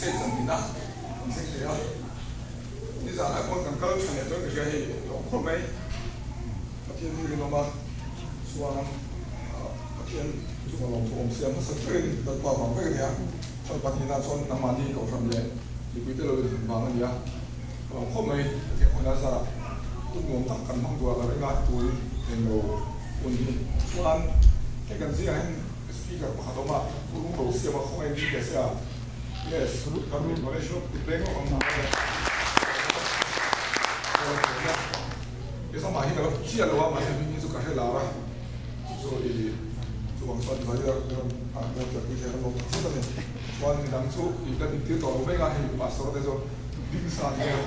Crusade zantin a kan thleng thei a, nizanah pawh kan kal tha leh dawn ka hria hei lawm khawp mai. Pathian hi rinawm a, chuan Pathian chunga lawmthu awm siam hmasa berin Lalpa vang vek a nia, chuan pahnihna chuan nangmahni kohhran leh mipuite lo inhan vang a nia, ka lawm khawp mai. Pathian khawina zarah hun nuam tak kan hmang duah ka ring a, tun englo hun hi chuan hei kan zingah hian Speaker pakhat awm a, Pu Rungro siama khawngaih min pe se a, yes, kan acknowledge lawk kut veng lawk ang hna le. Kei amah hi ka lo chiah lo a, mahse hming hi chu ka hre lar a, chu chu i chuvang chuan zai a rawn a rawn tlarpui thei a rawn lawm tak zet a ni. Chuan midang chu i kan intir tawh lo veng a, hei pastor te chu ding sa an nia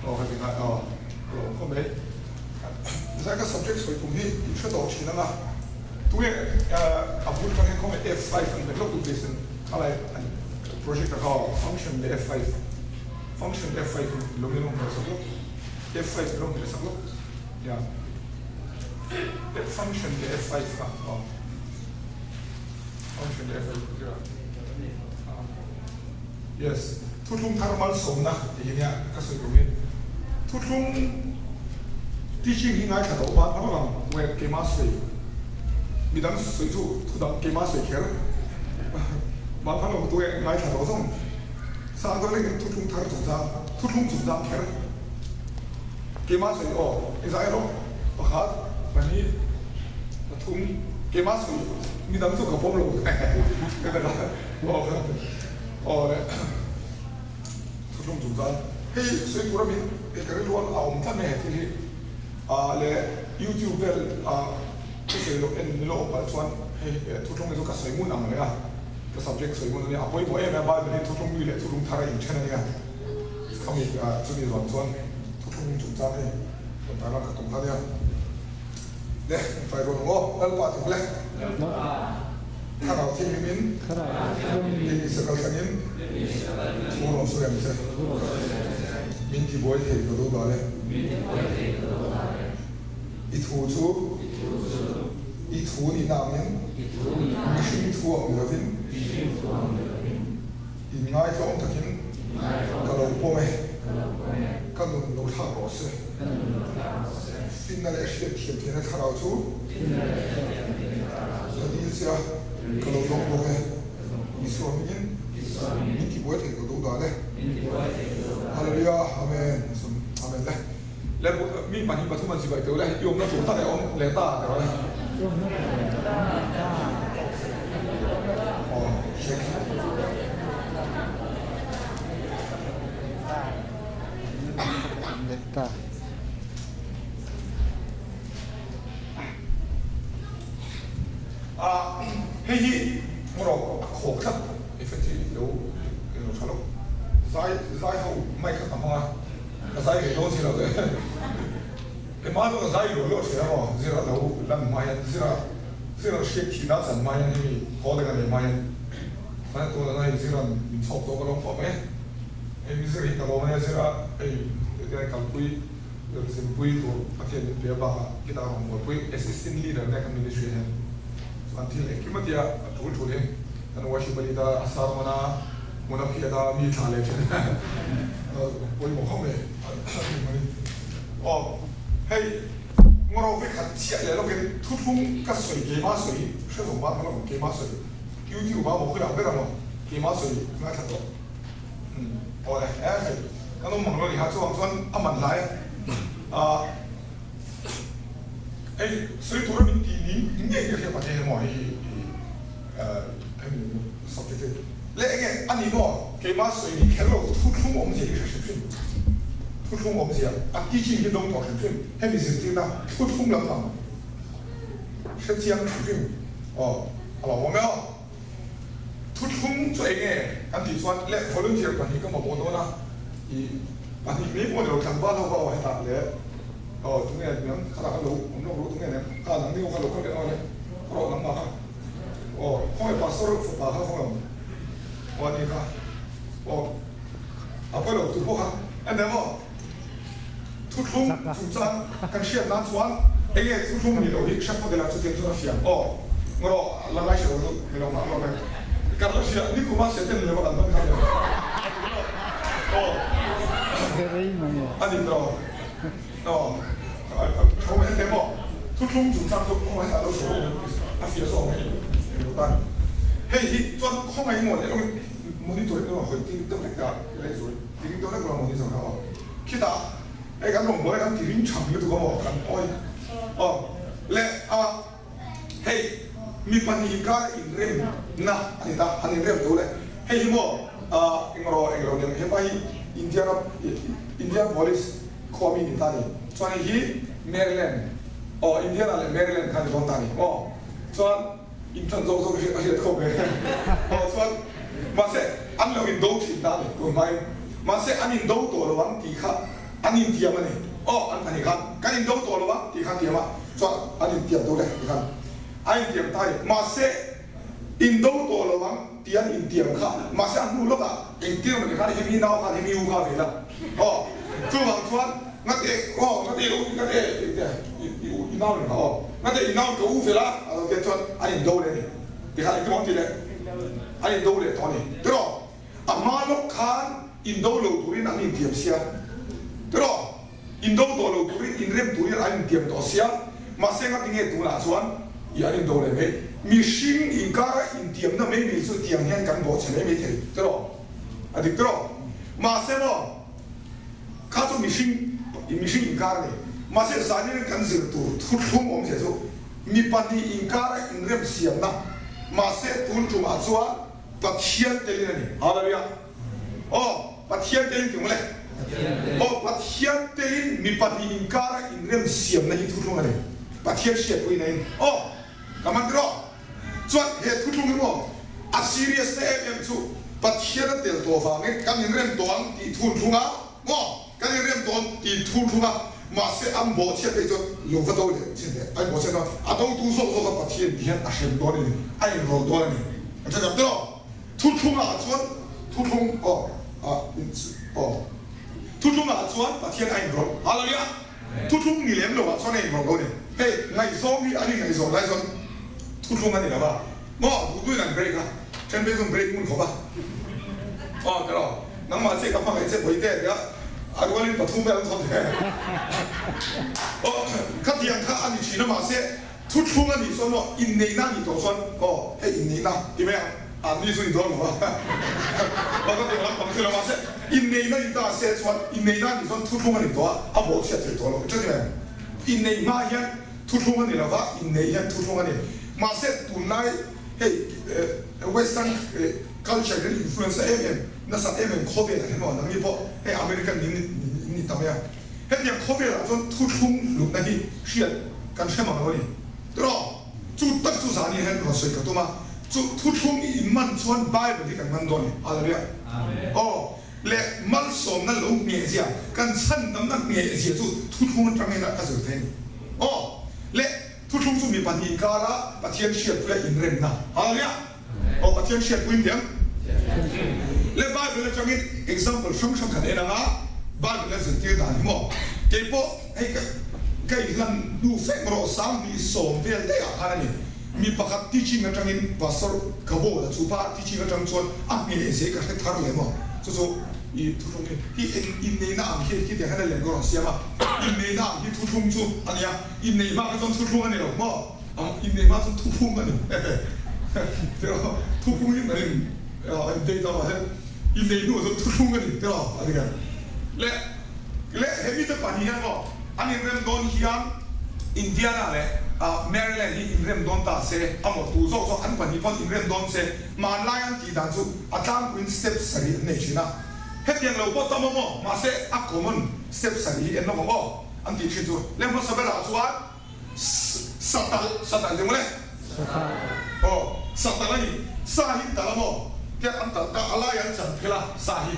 aw heti kha aw ka lawm khawp mai. Zai ka subject sawi tum hi i hre tawh thin ang a. Tunge a bul atang hian khawnge F five an hmet lawk duh please in khalai an project a kha function leh F five function F five in lo min lo hmeh sak lawk F five in lo hmeh sak lawk ya function leh F five kha aw function leh F five zira yes thuthlung thar malsawmna tih hi nia ka sawi tum hi thuthlung teaching hi ngaithla tawh ban phawt ang tunge keimah sawi midang sawi chu thudang keimah sawi kher ban phawt ang tunge ngaithla tawh zawng sang deuh lengin thuthlung thar chungchang thuthlung chungchang kher keimah sawi aw engzah erawh pakhat pahnih pathum keimah sawi midang chu ka pawm lo aw aw le thuthlung chungchang hei sawi tur a min hei ka rilru a awm tlat mai he thil hi ah leh youtube vel ah ka sawi loh en ni lo awm palh chuan hei thuthlung hi chu ka sawi ngun ang leh a ka subject sawi ngun a nia a pawimawh em em a bible hi thuthlung mi leh thuthlung thar a inthen a nia khami chumi vang chuan thuthlung chungchang hei rawn tarlan ka tum kha nia le tlai rual ang aw Lalpa tum le. Thlarau thianghlimin Lei sakal thlangin Thu rawn sawi ang che. Min tibuai thei ka duh dal e. I thu chu I thu nihna angin Mihring thu ang ni lovin Inngaihtlawm takin ka lo pawm e. Ka nun lo thlak rawh se. Finna leh hriatthiam theihna thlarau chu ka dil che a, ka lo dawng bawk e. Isua hmingin min tibuai thei ka duh dan e. Hallelujah Amen Amen le. Le mi pahnih pathum an chibai teuh le, i awmna tur tak e awm leh ta teuh le. Aw check. Leh ta. A hei hi ngawrawh a khawk tlat effect hi lo eng lo tha lo zai zai ho mic kha ka hmang a ka zai ve dawn si lo te hema chu ka zai luah luah thin a maw zira lo lan hma hian zira zira hriat thihna chan hma hian hemi calling a nei hma hian chuan tunah hei ziran min chhawk tawh ka lawm khawp mai hei mi zir hi ka lawm a nia zira hei hetiang kalpui Zinpui tur Pathian min pe bakah khitah rawn buaipui assistant leader nia kan ministry hian chuan thil engkim a tia a tul thul hi kan worship a lead a, a sermon a, hmun a phiat a, mi thlah leh thin pawimawh khawp mai aw hei ngawro vekhat chiah leh lawkin thuthlung ka sawi keimah sawi hre zawng ban hmang lo keimah sawi youtube ah maw khawiah ber ang maw keimah sawi ngaithla tawh. Aw le, e hei kan awm mang lo ni ha chuang chuan a man hlai a hei sawi tura min tih ni ngei ka hria pahnih emaw hei hi hemi subject hi le enge a ni maw keimah sawi ni kher lo thuthlung awmzia hi hre hrim hrim thuthlung awmzia a teaching hi dawng tawh hrim hrim hemi zirtirna thuthlung lampang hrechiang hrim hrim aw a lo awm e aw. Thuthlung chu eng nge kan tih chuan leh volunteer pahnih ka mamawh dawn a, i pahnih mai pawh ni lo tlangval ho kha aw hetah leh aw tunge niang khatah khan lo awm lawk rawh tunge niang kha nang ni ho kha lo kal leh aw le khaw rawh nangmah kha aw khawnge pastor fapa kha khawnge awm aw ani kha aw a pawi lo tu pawh kha en eng aw thuthlung chungchang kan hriat nan chuan eng nge thuthlung ni lo hi hre phawt ila chutiang chuan a fiam aw ngawrawh la ngai hre lo chu mi lo nghah lawk e. Kan la hria, nikuma Satan lema kan hman kha le. Aw. A ni tawh. Aw. Tho mai hle maw? Thuthlung chungchang chu khawngaih a lo sawi awm a fiah zawk mai eng tan. Hei hi chuan khawngaih maw leh monitor in rawn hawi tir deuh hlek ta lehzual tir deuh hlek rawn monitor kha aw. Khitah hei kan rawn buai kan ti ring tham lutuk a maw kan awi aw leh a hei mi inkar inrem na a ni ta han inrem tho le hei hi maw engro englo nen hepa hi India ram Indianapolis khua mi ni ta ni chuan hei hi Maryland aw Indiana leh Maryland kha ni dawn ta ni maw chuan in tan zawk zawk a hriat khawp e aw chuan mahse an lo in do thin ta ni tun hmain mahse an in do tawh lo ang tih kha an in tiam a ni aw an pahnih khan kan in do tawh lo ang tih kha an tiam a chuan an in tiam tawh le ti khan a in tiam ta ni mahse in do tawh lo ang tih an in tiam kha mahse a hnu lawkah engtir mawni khan hemi nau khan hemi u kha ve la aw chuvang chuan ngate aw ngate u ngate i u i nau ni kha aw ngate i nau ka u ve la a lo tia chuan an in do leh a ni ti khan engtin mawni ti leh an in do leh tawh a ni tiraw a hma lawk khan in do lo turin an in tiam sia tiraw in do tawh lo turin in rem turin an in tiam tawh sia mahse ngati nge tunah chuan i an in do leh mai mihring inkara intiamna mai mai chu tiang hian kan bawhchhe mai mai thei tiraw a dik tiraw mahse maw kha chu mihring mihring inkar a ni mahse zanin kan zir tur thuthlung awm zia chu mi pahnih inkara inrem siamna mahse tun tumah chuan Pathian telin a ni. Hallelujah. Aw, Pathian telin ti maw le? Aw, Pathian telin mi pahnih inkara inremsiamna hi thuthlung a ni. Pathian hriatpuina in. Aw, ka man rawh. Chuan he thuthlung hi maw a serious na em em chu Pathian a tel tawh vangin kan inrem tawh ang tih thuthlung a maw? Kan inrem tawh ang tih thuthlung a, mahse an bawhchhiat phei chuan lo va do leh chin leh a inbawhchhiat a, a dotu zawk zawk a Pathian ti hian a hrem dawn a ni, a inrawlh dawn a ni. An hre tak tawh. Thuthlungah chuan thuthlung aw ah aw thuthlungah chuan Pathian a inrawlh. Hallelujah! Thuthlung ni lem loah chuan a inrawlh lo a ni. Hei ngaihzawng hi an inngaihzawn lai chuan thuthlung a ni lo va, maw duhtuin an break a, then phei chuan break ngun khawp a. Aw tiraw nangmah chiah ka hmangaih che Bawihte tia a rualin pathum vel an thawk ve. Aw khatiang kha a ni thin a mahse Thuthlung a nih chuan maw inneihna a nih tawh chuan aw hei inneihna ti mai ang an ni chu ni dawn lo a aw ka tih lampang chu lo mahse inneihna ni ta se chuan inneihna a nih chuan thuthlung a ni tawh a a bawhchhiat thei tawh lo chu ti mai ang inneih hma hian thuthlung a ni lo va inneih hian thuthlung a ni mahse tunlai hei western culture hian influence na em em nasat em em khawvelah hian maw nangni pawh hei American in ni ta mai a. Hetiang khawvelah chuan thuthlung hlutna hi hriat kan hre mang lo a ni. Tiraw? Chu tak chu zani hian rawn sawi ka tum a, chu thuthlung i inman chuan Bible hi kan man dawn a ni. Hallelujah! Aw, leh malsawmna lo nghehzia, kan chhandamna nghehzia chu thuthlung atangin a zir thei a ni. Aw, leh thuthlung chu mi pahnih inkara Pathian hriatpuia inremna. Hallelujah! Aw, Pathian hriatpui in tiang. Le Bible atangin example hrang hrang kan en anga Bible a zirtir dan hi maw? Keipawh hei ka ka inhlan hnu fek rawh 2010 vel daih ah khan a ni. Mi pakhat teaching atangin Pastor Kabola chu pa teaching atang chuan a hmeh zeh ka hre thar leh maw? Chu chu i thuthlung hi hi eng inneihna ang hi khitiang hian a lem ka rawn siam a. Inneihna ang hi thuthlung chu a nia. Inneih hma kha chuan thuthlung a ni lo maw? Inneih hma chuan thuphung a ni tiraw, thuphung hi kan in date a mahse inneih hnuah chuan thuthlung a ni tiraw a ti kan. Leh leh he mite pahnih hian maw an inrem dawn hian Indiana leh Maryland hi inrem dawn ta se a maw tu zawk zawk an pahnih pawn inrem dawn se hmanlai an tih dan chu a tlangpuiin step sarih an nei thin a, hetiang lo pawh tam a maw mahse a common step sarih hi en lawk ang aw an tih thin chu leh hmasa berah chuan Satal, satal ti mawle? Satal. Aw, satal a ni. Sa hi tal a maw? Tiang an tal ta, a lai an chan phel a, sa hi.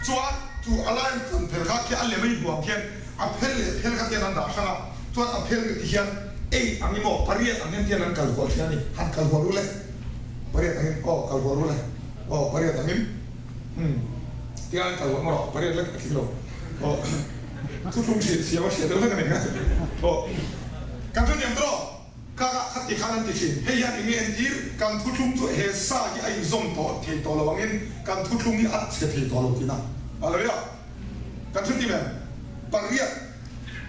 Chuan chu a lai an chan phel kha khi a lem a inbuang khian a phel leh phel kha tian an dah hrang a, chuan a phel ti hian ei ang i maw, pariat ang hian tian an kal hual thin a ni. Han kal hual ru le. Pariat angin, aw kal hual ru le. Aw, pariat angin, umm, tiang an kal hual maw rawh, pariat lek a tling lo. Aw. Thuthlung hriat siam a hriat deuh hlek a ni. Aw. Kan hrethiam tawh. Kha kha kha. ti khan an ti thin. Hei hian enge entir? Kan thuthlung chu he sa hi a inzawm tawh thei tawh lo angin kan thuthlung hi a chhe thei tawh lo tihna a lo nia. Kan thu tim em? Pariat,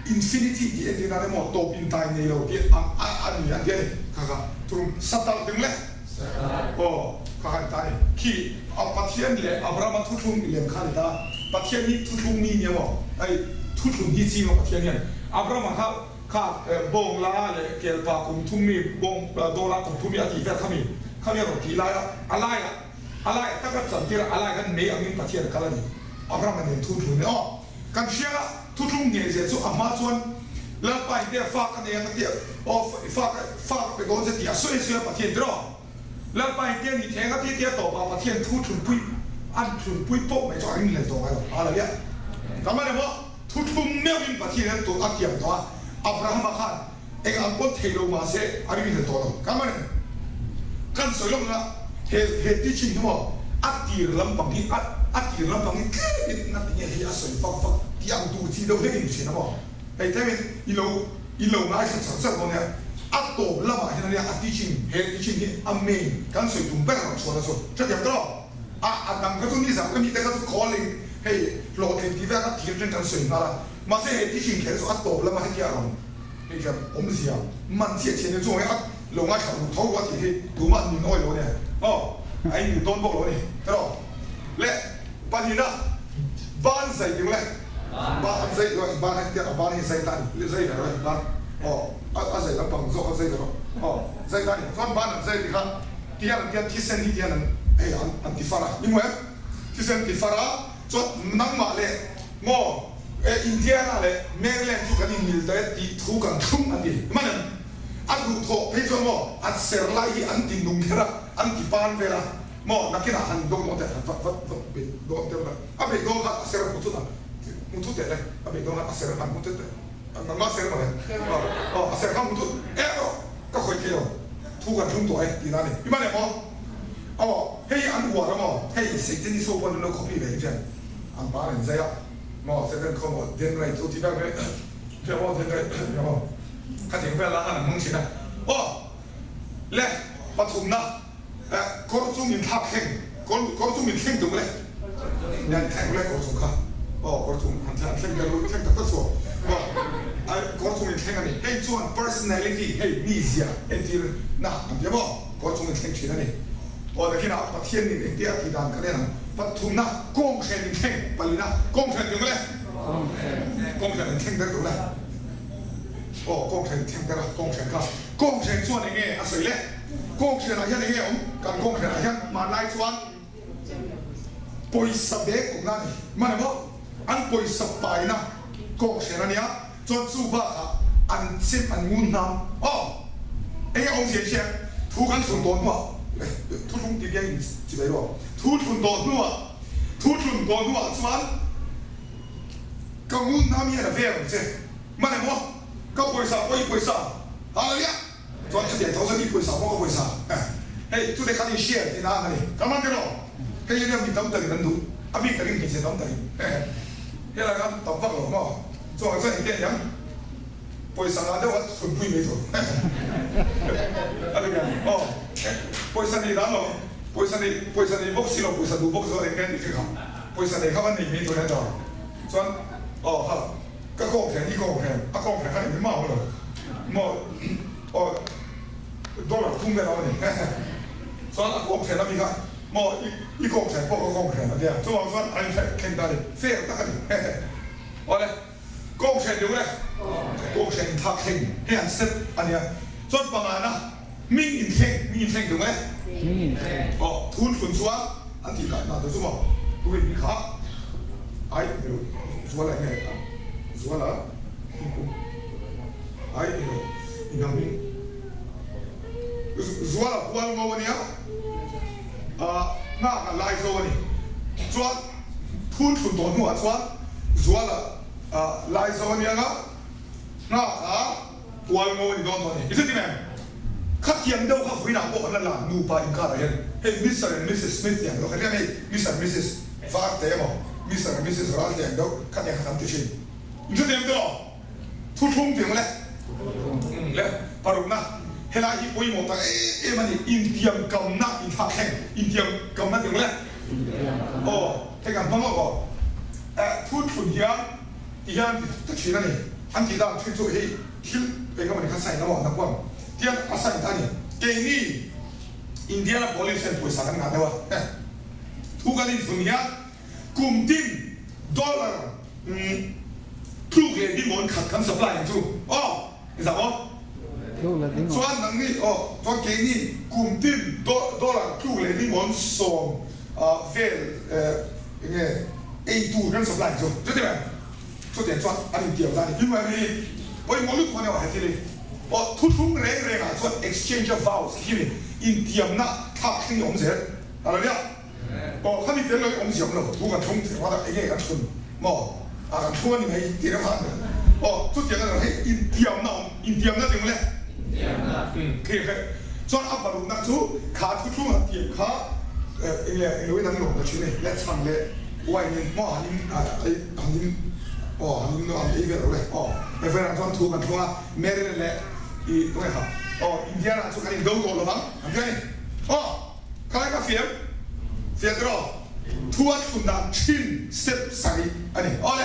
infinity tih entir nan emaw tawp intai nei lo tih ang a a ni an ti a ni. Kha kha thuthlung satalh ding le? Aw, kha kha ni ta a ni. Khi a Pathian leh Abrahama thuthlung lem kha a ni ta. Pathian hi thuthlung mi nia maw? Hei thuthlung hi ching a Pathian hian Abrahama kha Kha bawng la leh kelpa kum thum mi bawng dawla kum thum mi a tih vel kha mi kha mi a rawn tih lai a, a laiah a laiah tak a chan tir a, a lai khan mei angin Pathian a kal a ni. Abraham-a nen thu thlun e aw. Kan hria a, thuthlung ngheh zia chu a hma chuan Lalpa in te fa ka nei ang a ti a, aw fa ka fa ka pe dawn che tih a sawi a sawi a Pathian tir aw. Lalpa in te a ni theng a ti tia tawpah Pathian thu thlunpui an thlunpui pawh mai chu a ring hlel tawh ngai lo. Hallelujah. Ka man emaw? Thuthlung meuhin Pathian hian tawh a tiam tawh a, Abrahama khan eng ang pawn thei lo mahse a ring hlel tawh lo. Ka man em? Kan sawi lawk na he he teaching hi maw a tir lampang hi a a tir lampang hi tlemin na tinge hei a sawi fak fak tih ang tur chi deuh hlekin thin a maw? Hei tlemin i lo i lo ngaithla char char dawn nia. A tawp lamah hian ania a teaching he teaching hi a main kan sawi tum ber rawn chhuahna chu hrethiam tawh lo. A a dang kha chu nizan ka mite kha chu calling hei hlawhtling tih vel kha thir chen kan sawi nghal a, mahse he teaching kher chu a tawp lama hetia a rawn hei hian awmzia man chiah chiah ni chu a lo ngaithla duh tho a tih hi tumah an nin awi lo a nia aw a in duh dawn bawk lo a ni tiraw le pahnihna ban zai ding le ban zai lo ban hetia a ban hi zai ta a ni zai ber a ban aw a zai lampang zawk a zai ber aw zai ta a ni chuan ban an zai tih kha Tihian an tia thisen hi tihian an hei an an ti far a ni hmuh em? Thisen ti far a chuan nangmah leh maw e Indiana leh Maryland chu kan inmil ta e tih thu kan thlung an ti hman em? A duhthawh phei chuan maw an ser lai hi an ti nung kher a an ti pan vel a maw nakinah han indawk dawn teh han va va va bei dawn teh a bei dawn kha a ser hmu thut ang hmu thut teh le a bei dawn kha a ser han hmu thut teh nangmah ser maw le aw a ser kha hmu thut e erawh Ka khawih thei lo, thu kan thlung tawh e tihna a ni. I man em aw? Aw, hei hi an uar a maw? Hei Satan-i so pawn an lo copy ve hi chuan an pa an inzai a maw? Satan khaw maw den rai chu ti vel mai hria maw den rai hria maw? Kha tiang vel la khan an hmang thin a. Aw, le pathumna eh kawr chu min thlak thleng, kawr kawr chu min thleng tuk le. Nia thleng le kawr chung kha. Aw kawr chung han thleng thleng vel thleng tak tak chu aw. Aw kawr chung in thleng a ni. Hei chuan personality hei mizia entir na an ti a maw? Kawr chung in thleng thin a ni. Aw nakinah Pathian nin engtia a tih dan kan en ang. Pathumna kawnghren in thleng palina kawnghren tung le. Kawnghren in thleng ber tur le. Aw kawnghren in thleng ber a kawnghren kha. Kawnghren chuan enge a sawi le? Kawnghren ah hian enge awm? Kan kawnghren ah hian hmanlai chuan Pawisa bag awmna a ni. Man emaw an pawisa paina kawng hrian a nia, chuan chu bakah an chem an ngun hnam. Aw! Enge awmzia hi hriat? Thu kan thlun tawh hnuah, thu thlung tih biang in chi mai lo. Thu thlun tawh hnuah, thu thlun tawh hnuah chuan ka ngun hnam hian a vel ang che. Man emaw ka pawisa pawh i pawisa. Hallelujah! Chuan chutiang tho chuan i pawisa pawh ka pawisa hei chute khan i share tihna ang a ni. Ka man tiraw? Hei hi nia mi tam takin an duh, a bik takin hmeichhe tam takin helai khan tam vak lo maw? Chuan chuan engte aniang pawisa ngah deuh a thunpui mai tur a ti ang aw pawisa nei dan lo pawisa nei pawisa nei bawk si lo pawisa duh bawk chuan engte an ti kha pawisa nei kha va nei mai tur ania chuan aw ha. Ka kawng hren i kawng hren a kawng hren kha engmah a awm lo maw aw dollar thum vel a awm a ni chuan a kawng hren ami kha maw i kawng hren pawh ka kawng hren a tia chuvang chuan a in thleng ta a ni fair tak a ni awle kawng hren deuh le kawng hren in thlak thleng hei an step a nia chuan pangana ming in thleng ming in thleng deuh le aw thun thlun chuan a tih dan dan te chu maw turin mi kha ai ni lo. Zuala nge a Zuala thingkung ai ni lo inang in Zuala hual ngo ania ah nghak a lai zo ani chuan thun thlun tawh hnuah chuan Zuala ah lai zo ania nga nghak a hual ngo ani dawn tawh ani i hre tim em khatiang deuh kha vawiinah pawh kan la la nupa inkar ah hian hei Mister and Missus Smith tiang deuh kha hriat hei Mister and Missus Varte emaw Mister and Missus Ralte ang deuh kha tiang kha kan ti thin. In hre tiang tiraw? Thuthlung tiang le? Le parukna. Helai hi pawimawh tak em em a ni, intiamkamna inthlak thleng, intiamkamna tih ang le? Aw, hei kan hmang lawk aw. Eh, thu thlun hian ti hian an ti ta thin a ni. An tih dan thin chu hei thil eng emaw ni kha sign emaw nakuang tiang a sign ta a ni. Keini Indianapolis hian pawisa kan ngah deuh a, eh, thu kan inthlun hian Kum tin dollar tluk leh dingawn khat kan supply ang chu aw inzah maw? Chuan nangni aw chuan keini kum tin dollar tluk leh dingawn sawm vel enge ei tur kan supply ang chu chuti mai chutiang chuan an intiam ta a ni. Tin mai hi pawimawh lutuk a ni aw he thil hi aw thuthlung reng rengah chuan exchange of vows khi ni intiamna thlak thleng hi a awm zel a lo nia. Aw khami tel lo hi awmzia awm lo, thu kan thlung tih ringawt a, enge kan thlun maw? A kan thlung a ni mai tih reuh kha a ni. Aw chutiang a ni lo, hei intiamna awm, intiamna tih ang le? Intiamna. Umm clear hre. Chuan a parukna chu kha thu thlung han tiam kha enge englo in an lawm ta thin e, leh chhan leh wine in maw han in han in aw han in an ei vel lo le aw Reverend chuan thu kan thlung a, Maryland leh i tunge kha aw Indiana chu kan indo tawh lovang an ti a ni aw. Khalai ka fiam fiah tiraw? Thu a thlun dan thin step sarih a ni. Awle,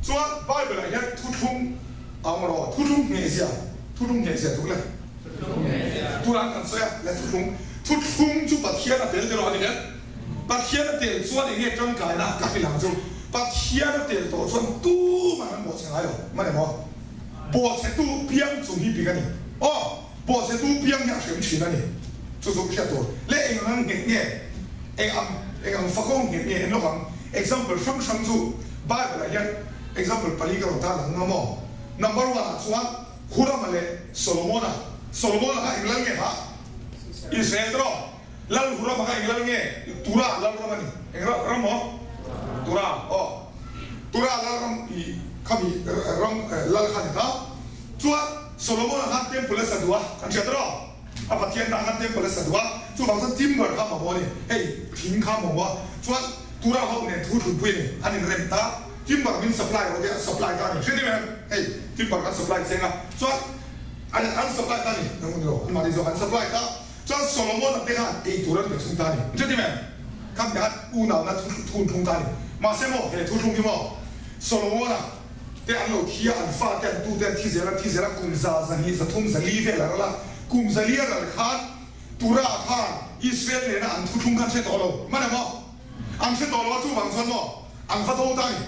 chuan Bible ah hian thuthlung a awm rawh, thuthlung hnehzia, thuthlung hnehzia tuk le. Tunah kan sawi a, le thuthlung, thuthlung chu Pathian a tel tiraw a ni hian. Pathian a tel chuan eng nge tangkaina ka hrilh ang chu, Pathian a tel tawh chuan tuman an bawhchhe ngai lo, man emaw? Bawhchhetu piang chung hi bik a ni. Aw. Bawhchhetu piang hi a hrem thin a ni. Chu chu hriat tur. Leh eng ang nghet nge? Eng ang eng ang fakawng nghet nge en lawk ang? Example hrang hrang chu Bible ah hian example pali ka rawn tar lang ang maw? Number one ah chuan Hurama leh Solomona. Solomona kha eng lal nge kha? Israel te rawh. Lal Hurama kha eng lal nge? Tura lal ram a ni. Eng ram maw? Tura aw. Tura lal ram i khami ram lal kha a ni ta. Chuan Solomon-a khan temple a sa duh a, kan hriat rawh. A Pathian tan khan temple a sa duh a, chuvang chuan timber kha mamawh a ni, hei thing kha mamawh a. Chuan Tura ho nen thu thlunpui a ni, an inrem ta, timber min supply rawh tia an supply ta a ni. Hriat em em? Hei timber kan supply cheng a, chuan an an supply ta a ni, nang ni lo, anmahni zawk an supply ta. Chuan Solomon-a te khan ei tur an pe thung ta a ni. Hriat em em? Khami khan unauna thu thu an thlung ta a ni. Mahse maw, he thu thlung hi maw Solomon-a te an lo thi a, an fa te, an tu te an thi zel a, thi zel a, kum za, zahnih, zathum, zali vel a ral a, kum zali a ral khan Tura khan Israel nena an thuthlung kha an hre tawh lo, man emaw? An hre tawh lo a, chuvang chuan maw an va do ta a ni,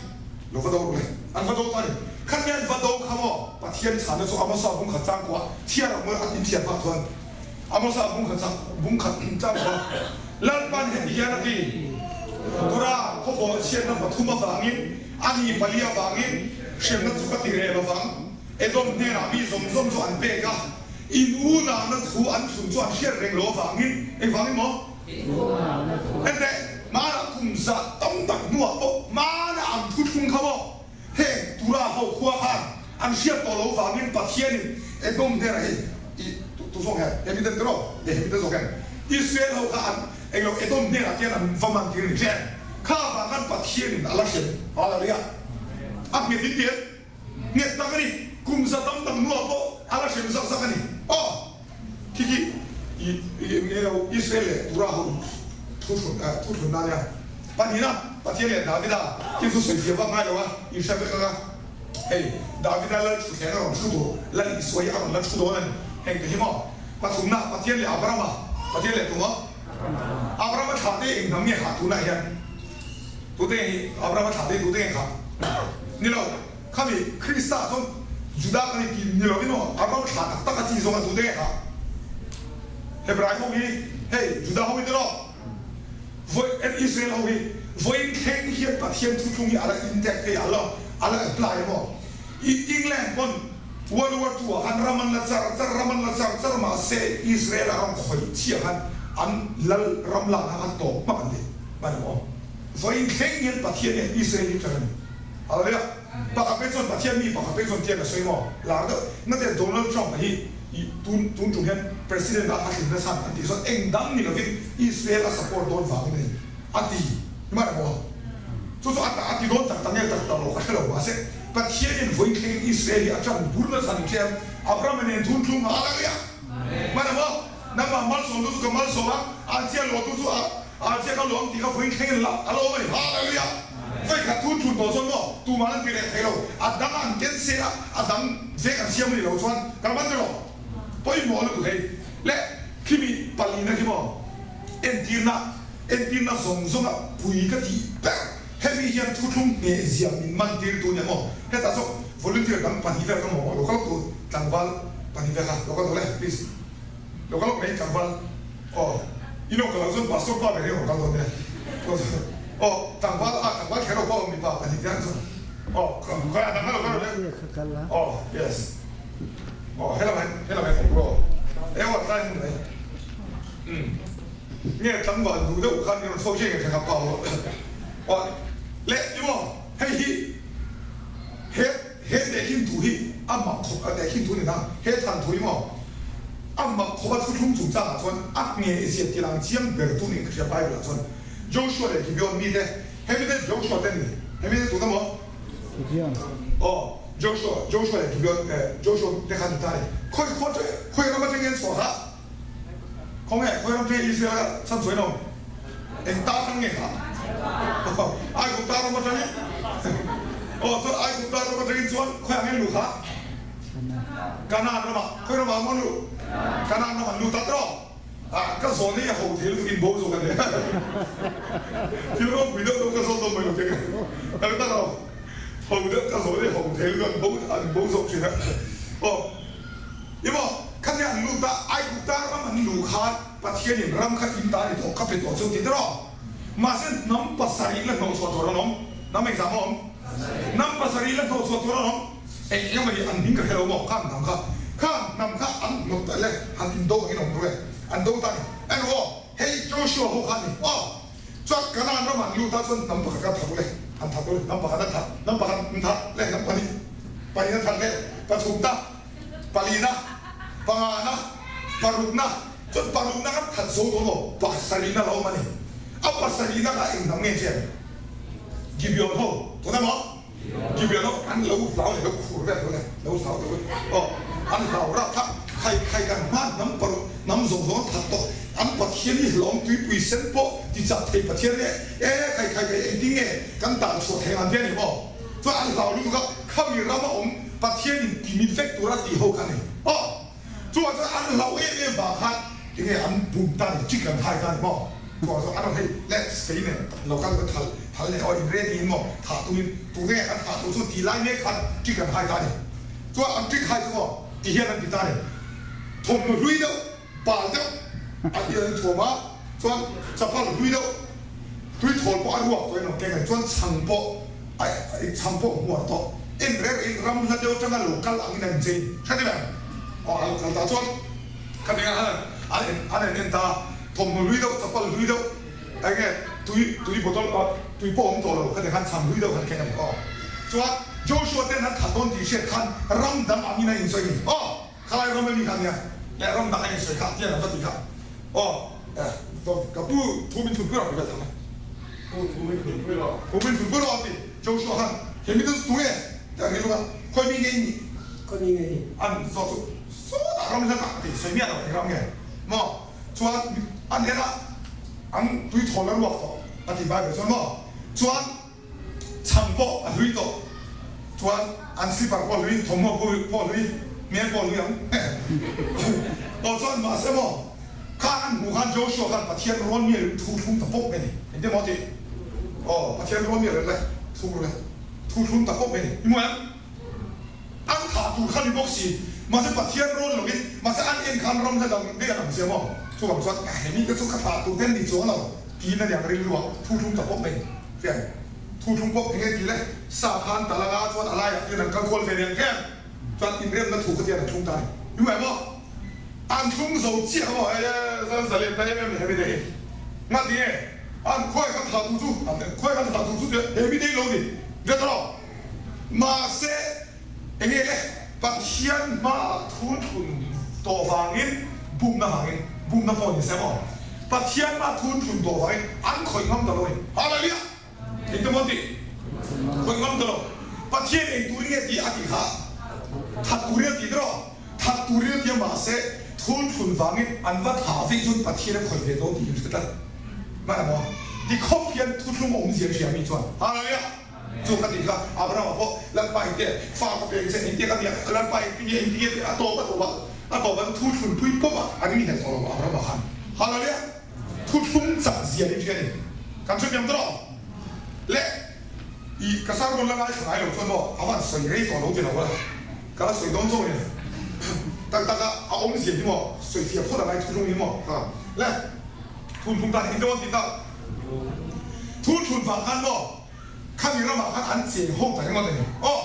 lo va do ru le, an va do ta a ni, khat nge an va do kha maw Pathian chhanna chu Amosa bungkhat changkua thiar ang maw a inthiar hma chuan Amosa bungkhat chang bungkhat changkua Lalpan heti hian a ti, Tura khawbawh chhiatna pathum avangin A ni pali avangin hremna chu ka ti reh lovang. Edom hnenah mi zawng zawng chu an pek a, in unauna thu an thlun chu an hriat reng lo avangin, engvangin maw? Enteh, hmanah kum zah tam tak hnuah pawh hmanah an thu thlung kha maw? Heng Tura ho khua khan an hriat tawh lo avangin Pathianin Edom hnenah hei i tu zawk hian he miten tiraw? He miten zawk hian Israel ho kha an Englo Edom hnenah khian an va man tir ni hle. Kha avang khan Pathianin a la hrem Hallelujah. A nghet in tian nghet tak a ni. Kum za tam tak hnuah pawh a la hrem zak zak a ni. Aw khi khi i englo Israel leh Tura ho thu thlun thu thlun na nia. Pahnihna Pathian leh Davida khi chu sawi fiah vak ngai lo a, in hre vek ang a. Hei Davida lal thutthleng a rawn thu tur, lal Isua hi a rawn la thu dawn a ni. Heng te hi maw? Pathumna, Pathian leh Abrahama, Pathian leh tuma? Abrahama thlah te eng hnam nge khah tunah hian? Tute nge hi Abrahama thlah te tute nge khah? Ni lo, khami Krista chuan Juda kan inti ni lovin aw, Abrahama thlah tak tak a chi zawng a tute nge khah? Hebrai ho hi hei Juda ho hi tiraw? Vawi en Israel ho hi vawiin thleng hian Pathian thuthlung hi a la intact hei a la a la apply emaw? I England pawn World War II ah khan ram an la char char ram an la char char mahse Israel a ram khawih chhiah khan an lal ram lakna an tawp hmak an ti hman emaw? Vawiin thleng hian Pathian hian Israel hi ṭan a ni. Hallelujah! Pakhat phei chuan Pathian mi pakhat phei chuan tiang a sawi maw? Lar deuh na te Donald Trump a hi i tun tun tum hian President ah a hlim nasa an tih chuan eng dang ni lovin Israel a support dawn vangin a ni a ti hman a maw? Chu chu a a ti dawn tak tak nge tak tak lo ka hre lo mahse Pathian in vawi thlengin Israel hi a tan bur nasa ni tlem Abraham nen thun thlung Hallelujah! Hman ang aw, nangmah malsawmtu chu ka malsawm a, Asia lawhtu chu Asia ka lawm tih kha vawiin thleng in la a lo awm a ni. Hallelujah! Vawikhat thu thun tawh chuan maw tuman an ti leh thei lo, a dang an ken se a, a dang vek an siam a ni lo chuan ka man rawh. Pawimawh lutuk hei le khimi palina khi maw entirna entirna zawng zawnga pui ka tih ber hemi hian thuthlung hneh zia min man tir tu nia maw hetah saw volunteer dang pahnih vel ka mamawh lo ka lawk tur tlangval pahnih vel kha lo kal tawh le please lo ka lawk mai tlangval aw i lo kal lo chuan pastor pa ber hi a rawn kal dawn nia aw tlangval a tlangval kher lo pawh mipa pahnih te ang chuan aw khawiah dang kha lo kal rawh le aw yes. Aw helam ah helam ah awm rawh e aw tlai hmun mai umm nge tlangval duh deuh khan i rawn chhuak zia nge thla kha pa aw aw le i maw hei hi he he tehkhin thu hi a mak khawp a tehkhin thu ni na he than thu hi maw a mak khawp a thuthlung chungchang ah chuan a nge zia ti lang chiang ber tu niin ka hria bible ah chuan Joshua leh Gibeon mite hemi te Joshua te ni hemi te tuna maw Gibeon. Aw, Joshua, Joshua leh Gibeon, eh, Joshua te khan ta ni. Khawi khua chu, khawi ram atangin an chhuah kha? Khawnge, khawi ram atangin Israel a chhan chhuahin a awm? Eng ta atang nge kha? Aw, Aigupta ram atangin? Aw, chuan Aigupta ram atangin chuan khawi ah nge an luh kha? Kanaan ramah. Khawi ramah maw an luh? Kanaan ramah an lut ta tawh. Ah, ka zawn hi a ho thei lutuk in bo zawk a nia. Thil ropui deuh deuh ka zawn dawn mai lo che ka tak tak lo. Ho deuh ka zawn hi ho thei lutuk an bo an bo zawk thin a. Aw, i maw, khatia an lut a, Aigupta ram an luh khan Pathianin ram kha in ta ni tawh ka pe tawh chu ti tiraw? Mahse hnam pasarih la hnawhchhuah tur an awm. Hnam engzah maw awm? Hnam pasarih la hnawhchhuah tur an awm. Eng eng emaw ni an hming ka hre lo maw? Khang hnam kha, khang hnam kha an hnawt ta le, han indo angin awm ru e, an do ta ni. En rawh aw, hei Joshua ho kha a ni aw. Chuan Kanaan ram an lut a chuan hnam pakhat kha that ule, han that ule, hnam pakhat an that, hnam pakhat an that le, hnam pahnih, pahnih an that le, pathum ta, palina, pangana, parukna, chuan parukna kha that zo dawn aw, pasarihna la awm a ni. A pasarihna kha eng hnam nge chian? Gibeon ho, tunah maw? Gibeon ho an lo hlau leh lo khur vel dawn e, lo hlau deuh e. Aw, an hlau rah kha khai khai kan hma hnam paruk hnam zawng zawng an that tawh, an Pathian hi hlawm tuipui sen pawh ti chak thei Pathian nge e khai khai khai engtin nge kan dan chhuah thei ang an ti a ni maw? Chuan an hlau lutuk a, khami rama awm Pathian in timit vek tura tih ho kha a ni. Aw, Chuvang chuan an hlauh em em vang khan enge an bum ta ni, trick an hai ta ni maw? Chuvang chuan an rawn hei le fei nen lo kal ka thal thal leh aw in ready in maw thah tum in tunge an thah tur chu ti lai mek khan trick an hai ta ni. Chuan an trick hai chu maw ti hian an ti ta ni, thawmhnaw hlui deuh bal deuh an ti an thuam a, chuan chapal hlui deuh tui thawl pawh a ruak tawh in rawn keng a ni, chuan chhang pawh chhang pawh hmuar tawh en reng in ram hla deuh atanga lo kal angin a inchei hre ti mai. Aw a lo kal ta chuan ka ning a an en an en en ta thawmhnaw hlui deuh chapal hlui deuh eng nge tui tui bottle ah tui pawh awm tawh lo khatiang khan chhang hlui deuh khan keng a ni aw chuan Joshua ten an that dawn tih hriat khan ram dang angin a insawi ni aw khalai ram ami kha nia leh ram dang a insawi kha tiang an va ti kha aw eh ka pu thu min thun pui rawh ti vel thang a pu thu min thun pui rawh thu min thun pui rawh a ti Joshua khan he mi te chu tunge Ka rilru a, khawi mi nge i nih? Khawi mi nge i nih? An zawh chu sawtah ram hla tak a ti, sawi miah lo eng ram nge maw? Chuan an en a, an tui thawl a ruak tawh a ti Bible chuan maw? Chuan chhang pawh a hlui tawh, chuan an slipper pawh a hlui, thawmhnaw pawh a hlui, hmel pawh a hlui ang aw chuan mahse maw kha an hmuh khan Joshua khan Pathian rawn mi a rim thu thlung ta pawp mai a ni, engtin maw a ti? Aw Pathian rawn mi a rim le thu le. Thu thlum tak khawp mai ni. I hmu em? An thah tur kha ni bawk si. Mahse Pathian rawn lovin, mahse an en khan ram hla dang daih an ang sia maw? Chuvang chuan he mite chu ka thah tur te an ni chuang lo tiin a niang rilru a, thu thlum tak khawp mai ni. Hriat? Thu thlum pawh eng nge ti le? Sa khan tal anga chuan a laiah hian an kal kual ve niang em? Chuan inremna thu kha tian an thlung ta ni. I hmu em aw? An thlung zo chiah maw? Hei zan zalen ta em em ni he mite hi. Ngati nge? An khuai khan thlah tu chu an khuai khan thlah tu chu he mite hi lo ni. Hriat rawh. Mahse enge le? Pathian hma thun thlun tawh vangin bumna vangin bumna pawh ni se maw? Pathian hma thun thlun tawh vangin an khawih ngam ta lo ni. Hallelujah! Engte maw tih? Khawih ngam ta lo. Pathian eng turin nge tih a tih kha? That turin a ti tiraw? That turin a ti a mahse. Thul thlun vangin an va thah vek chuan Pathian a khawih ve dawn tih in hre tlat. Hman a maw? Ti khawp hian thuthlung awmzia hria mi chuan Hallelujah! Chu ka tih kha Abraham-a pawh Lalpa engte fa ka peng che engte ka nia Lalpa engti nge engti nge tih a tawp a tawp a a tawp an thu thlun pui pawp a an innghet tawh lo Abraham-a khan Hallelujah! Thuthlung chak zia hi hria ni. Kan hre piang tawh le i ka sermon la ngaithla ngai lo chuan maw a van sawi rei tawh lo ti lo a ka la sawi dawn chauh ni. Tak tak a a awmzia hi maw sawi fiah phawt a ngai thuthlung hi maw ha le thuthlung tan hi dawn ti ta thuthlun vang khan maw khami ramah khan an cheng ho ta ringawt a ni aw.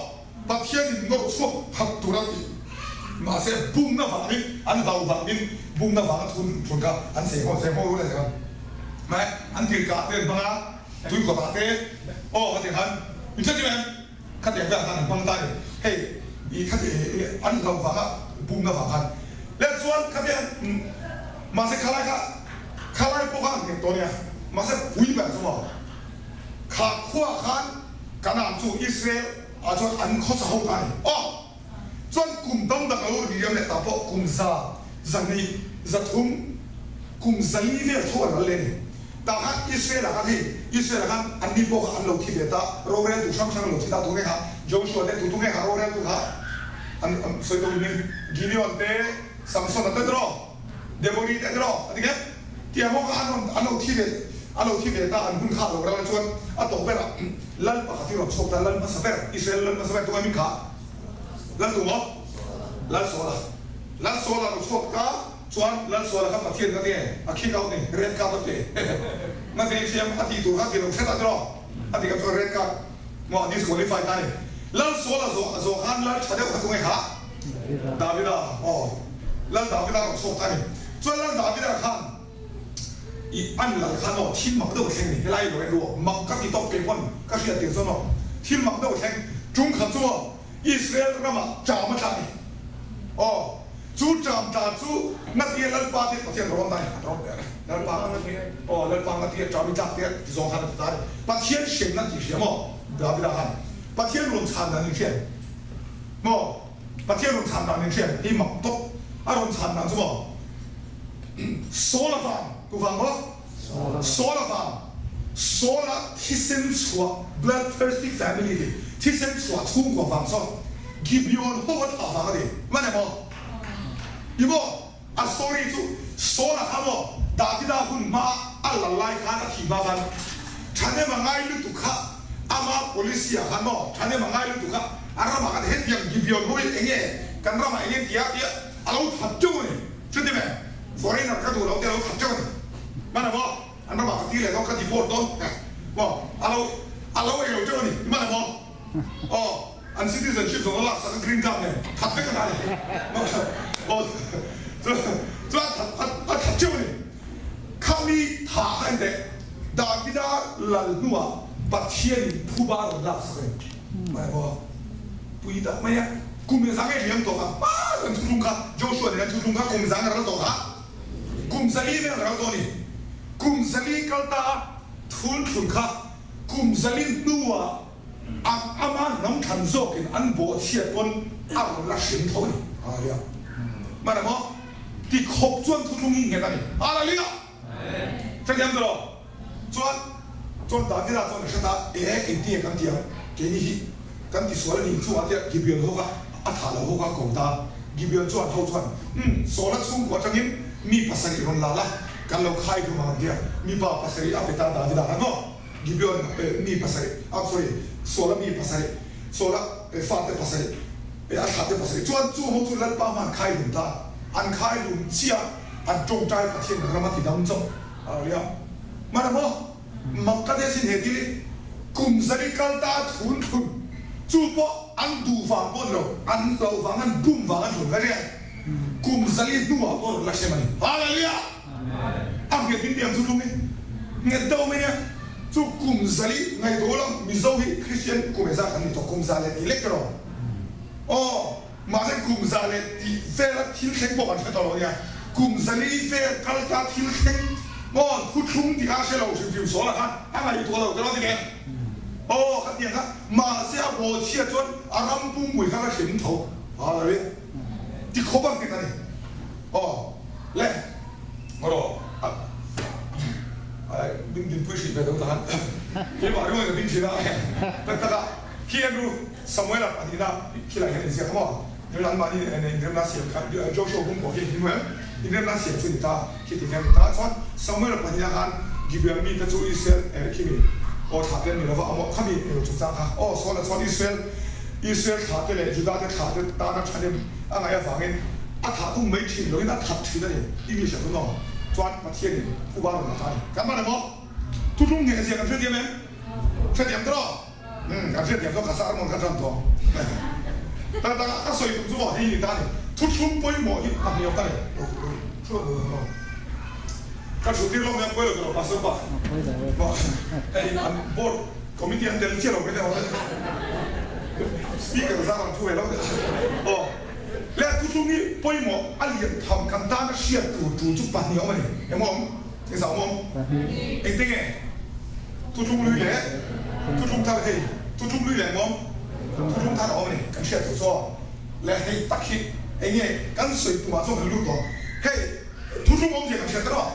Pathianin nawr chhuak that tur a ti. Mahse, bumna vangin, an hlau vangin bumna vanga thun thun kha an cheng ho, cheng ho rul a ni ang. Mai, an tirhkah te an hmang a, tui kawtah te, aw khatiang khan, in hre chiang em? Khatiang velah khan an hmang ta a ni. Hei, i khati, an hlau vanga bumna vang khan. Leh chuan khatiang, mahse khalai kha, khalai pawh kha an nghet tawh a nia. Mahse, pui ber chu maw? Kha khuaah khan Kanaan chu Israel ah chuan an khawsa ho ta a ni. Aw! Chuan kum dang dang lo riam leh ta pawh kum za, 200, 300, kum 400 vel tho an ral leh a ni. Tah khan Israel ah khan hei Israel ah khan anni pawh kha an lo thi ve ta, roreltu hrang hrang an lo thi ta, tunge kha Joshua te tu tunge kha roreltu kha an sawi tawh in Gideon te, Samson a te tiraw? Deborah te erawh a ti nge? Tiang ho kha an rawn an lo thi ve a lo thi ve ta an hun kha a lo ral chuan a tawp berah Lal pakhat hi rawn chhuak ta Lal hmasa ber Israel Lal hmasa ber tunge min kha Lal tu maw? Lal Saula Lal Saula rawn chhuak ta chuan Lal Saula kha Pathian ka tinge a kick out ni red card a pe na te thiam a tih tur kha ti lo hret a tiraw a ti kha chuan red card maw a disqualify ta ni Lal Saula zawh zawh khan Lal tha deuh kha tunge kha Davida, aw, Lal Davida rawn chhuak ta a ni. Chuan Lal Davida khan i an lal khan aw thil mak deuh a thleng a ni. Helai lo en ru aw, mak ka ti tawp kei pawn ka hriat tir chuan aw thil mak deuh a thleng. Ṭum khat chu aw Israel ramah ṭam a tla a ni. Aw, chu ṭam tla chu Ngatia Lalpa te Pathian rawn ta a ni. An rawn ber a, Lalpa aw Lalpa Ngatia ṭam i tlak te ti zawng khan a ti ta a ni. Pathian hremna tih hria maw Davida khan Pathian rawn chhan dan in hriat. Maw? Pathian rawn chhan dan in hriat hi mak tawp. A rawn chhan dan chu maw? Saul a vang. Tu vang maw? Saul a vang. Saul a thisen chhuah, bloodthirsty family ti, thisen chhuah chhungkua vang sawn Gibeon ho a thlah vang a ni. Hman em aw? I maw? A story chu Saul a kha maw Davida hun hma a lal lai khan a thi hma khan thahnem a ngai lutuk kha ama policy ah khan maw thahnem a ngai lutuk kha a ramah khan hetiang Gibeon ho hi enge kan ramah enge tia tia a lo that teuh a ni chuti ve foreigner ka duh lo te a lo that teuh a ni hman a maw an ramah ka ti leh dawn ka deport dawn maw a lo a lo ei lo teuh a ni hman a maw aw. An citizenship zawng a laksak a green card nen that vek a ni. Aw chu chu a that a that teuh a ni. Khami tha kha en teh Davida lal hnuah Pathian in phuba a rawn laksak a ni. Mai maw pui tak mai a kum zang e liam tawh kha hma an thuthlung kha Joshua nen an thuthlung kha kum zang a ral tawh kha kum 400 vel a ral tawh a ni. Kum 400 kal ta a thul thlun kha kum 400 hnuah A ama hnam thlan zawkin an bawhchhiat pawn a rawn la hrim tho a ni. Hallelujah. Hman a maw? Ti khawp chuan thuthlung hi nghet a ni. Hallelujah. Hrethiam tawh lo. Chuan chuan Davida chuan a hre ta, e engtinge kan ti ang? Keini hi kan ti sual a ni chungah tia Gibeon ho kha a thah lo ho kha ko ta. Gibeon chuan ho chuan, Umm, Saula chhungkua atangin mi pasarih rawn la la, kan lo khai hlum ang an ti a. Mipa pasarih a pe ta Davida khan maw? Gibeon mi pasarih, ah sorry, Saula mi pasarih, Saula fate pasarih, a thlate pasarih chuan chu ho chu Lalpa hma an khai lum ta, an khai lum chiah, an tawngtai Pathian kan rama ti dam chauh a ria. Hmana maw? Mak ka tia sin he thil hi kum zali kal ta thun thlun chu pawh an duh vang pawh ni lo, an hlauh vang, an bum vang an thlun ka ria. Kum zali hnuah pawh rawn la hrem a ni. Hallelujah! A nghet min piang chu tum i nghet deuh mai nia. Chu kum zali ngaihtuah ula Mizo hi Christian kum ezah kan ni tawh kum za leh tih lek erawh aw mahse kum za leh tih vela thil thleng pawh kan hre tawh lo nia. Kum zali vel kal ta thil thleng maw thuthlung tih kha a hre lo hrim hrim sawl ah khan a ngaihtuah lo ka lo ti ve. Aw khatiang kha mahse a bawhchhia chuan a ram pumpui kha la hrim tho. Hallelujah! Ti khawp ang ti ka ni. Aw le rawh a min dinpui hrih ve deuh tahan keimah ringawt in ka ding thin a tak tak a khi en ru Samuela pahnihna khilai hian inziak a maw an mahni nen inremna siam kha Joshua bung pawh khi hmu em inremna siam chu ni ta khi ti hian ni ta chuan Samuela pahnihna khan Gibeon mite chu Israel khi mi aw thlah te an ni lova a maw khami eng chungchang kha aw Saula chuan Israel Israel thlah te leh Juda te thlah te tana thahnem a ngaih avangin a thah tum mai thin loin a that thin a ni. English ah chuan aw chuan Pathianin Phuba rawn la ta a ni. Kan man emaw? Thuthlung hneh zia kan hrethiam em? Hrethiam tawh aw? Umm kan hrethiam zawk kha sermon kha tan tawh. Tak tak a ka sawi tum chu maw hei ni ta a ni. Thuthlung pawimawh hi a hniam ta ni. Thu lo duh ang aw. Ka thu tir lawk nia pawi lo tawh lo Pastor pa. Hei an board committee an tel chiah lo mai te Speaker zar an thu ve lo deuh aw. Le thuthlung hi pawimawh a lian tham kan tana hriat tur tul chu pahnih a awm a ni. Eng awm? Eng zau awm? Engte nge? Thuthlung lui leh thuthlung thar hei thuthlung lui leh eng awm? Thuthlung thar a awm a ni kan hriat tur chu aw. Le hei tak hi eng nge kan sawi tumah chuan kan lut tawh. Hei thuthlung awmzia kan hriat erawh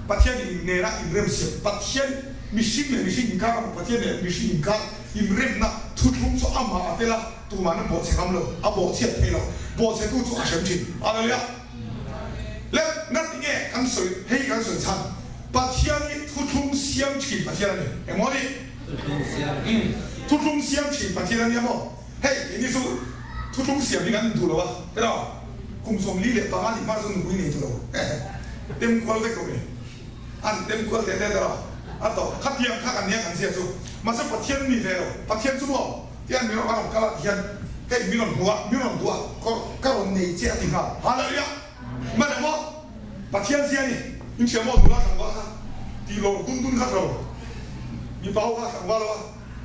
Pathian in nena inremsiam Pathian mihring leh mihring inkar a maw Pathian leh mihring inkar Inremna thuthlung chu amah a tel a, tuman a bawhchhe ngam lo, a bawhchhiat thei lo. Bawhchhetu chu a hrem thin. Hallelujah! Le, ngati nge kan sawi, hei kan sawi chhan, Pathian hi thuthlung siam thin Pathian a ni. Engmaw ni? Thuthlung siam thin. Thuthlung siam thin Pathian a nia maw? Hei, keini chu thuthlung siam hi kan duh lo a, tiraw? Kum 45 nih hma chu nupui nei duh lo. Tem kual vek lo ni. An tem kual teh teh ta lo. A tawp. Khatiang kha kan nia kan zia chu. Mahse Pathian mi ve lo. Pathian chu maw? Tian min rawn a rawn kal a tihian hei min rawn hmu a, min rawn duh a, ka rawn nei che a ti nghal. Hallelujah! Hman em aw? Pathian zia ni. In hria maw nula tlangval kha ti lawr dun dun kha lo. Mipa ho kha tlangval ho a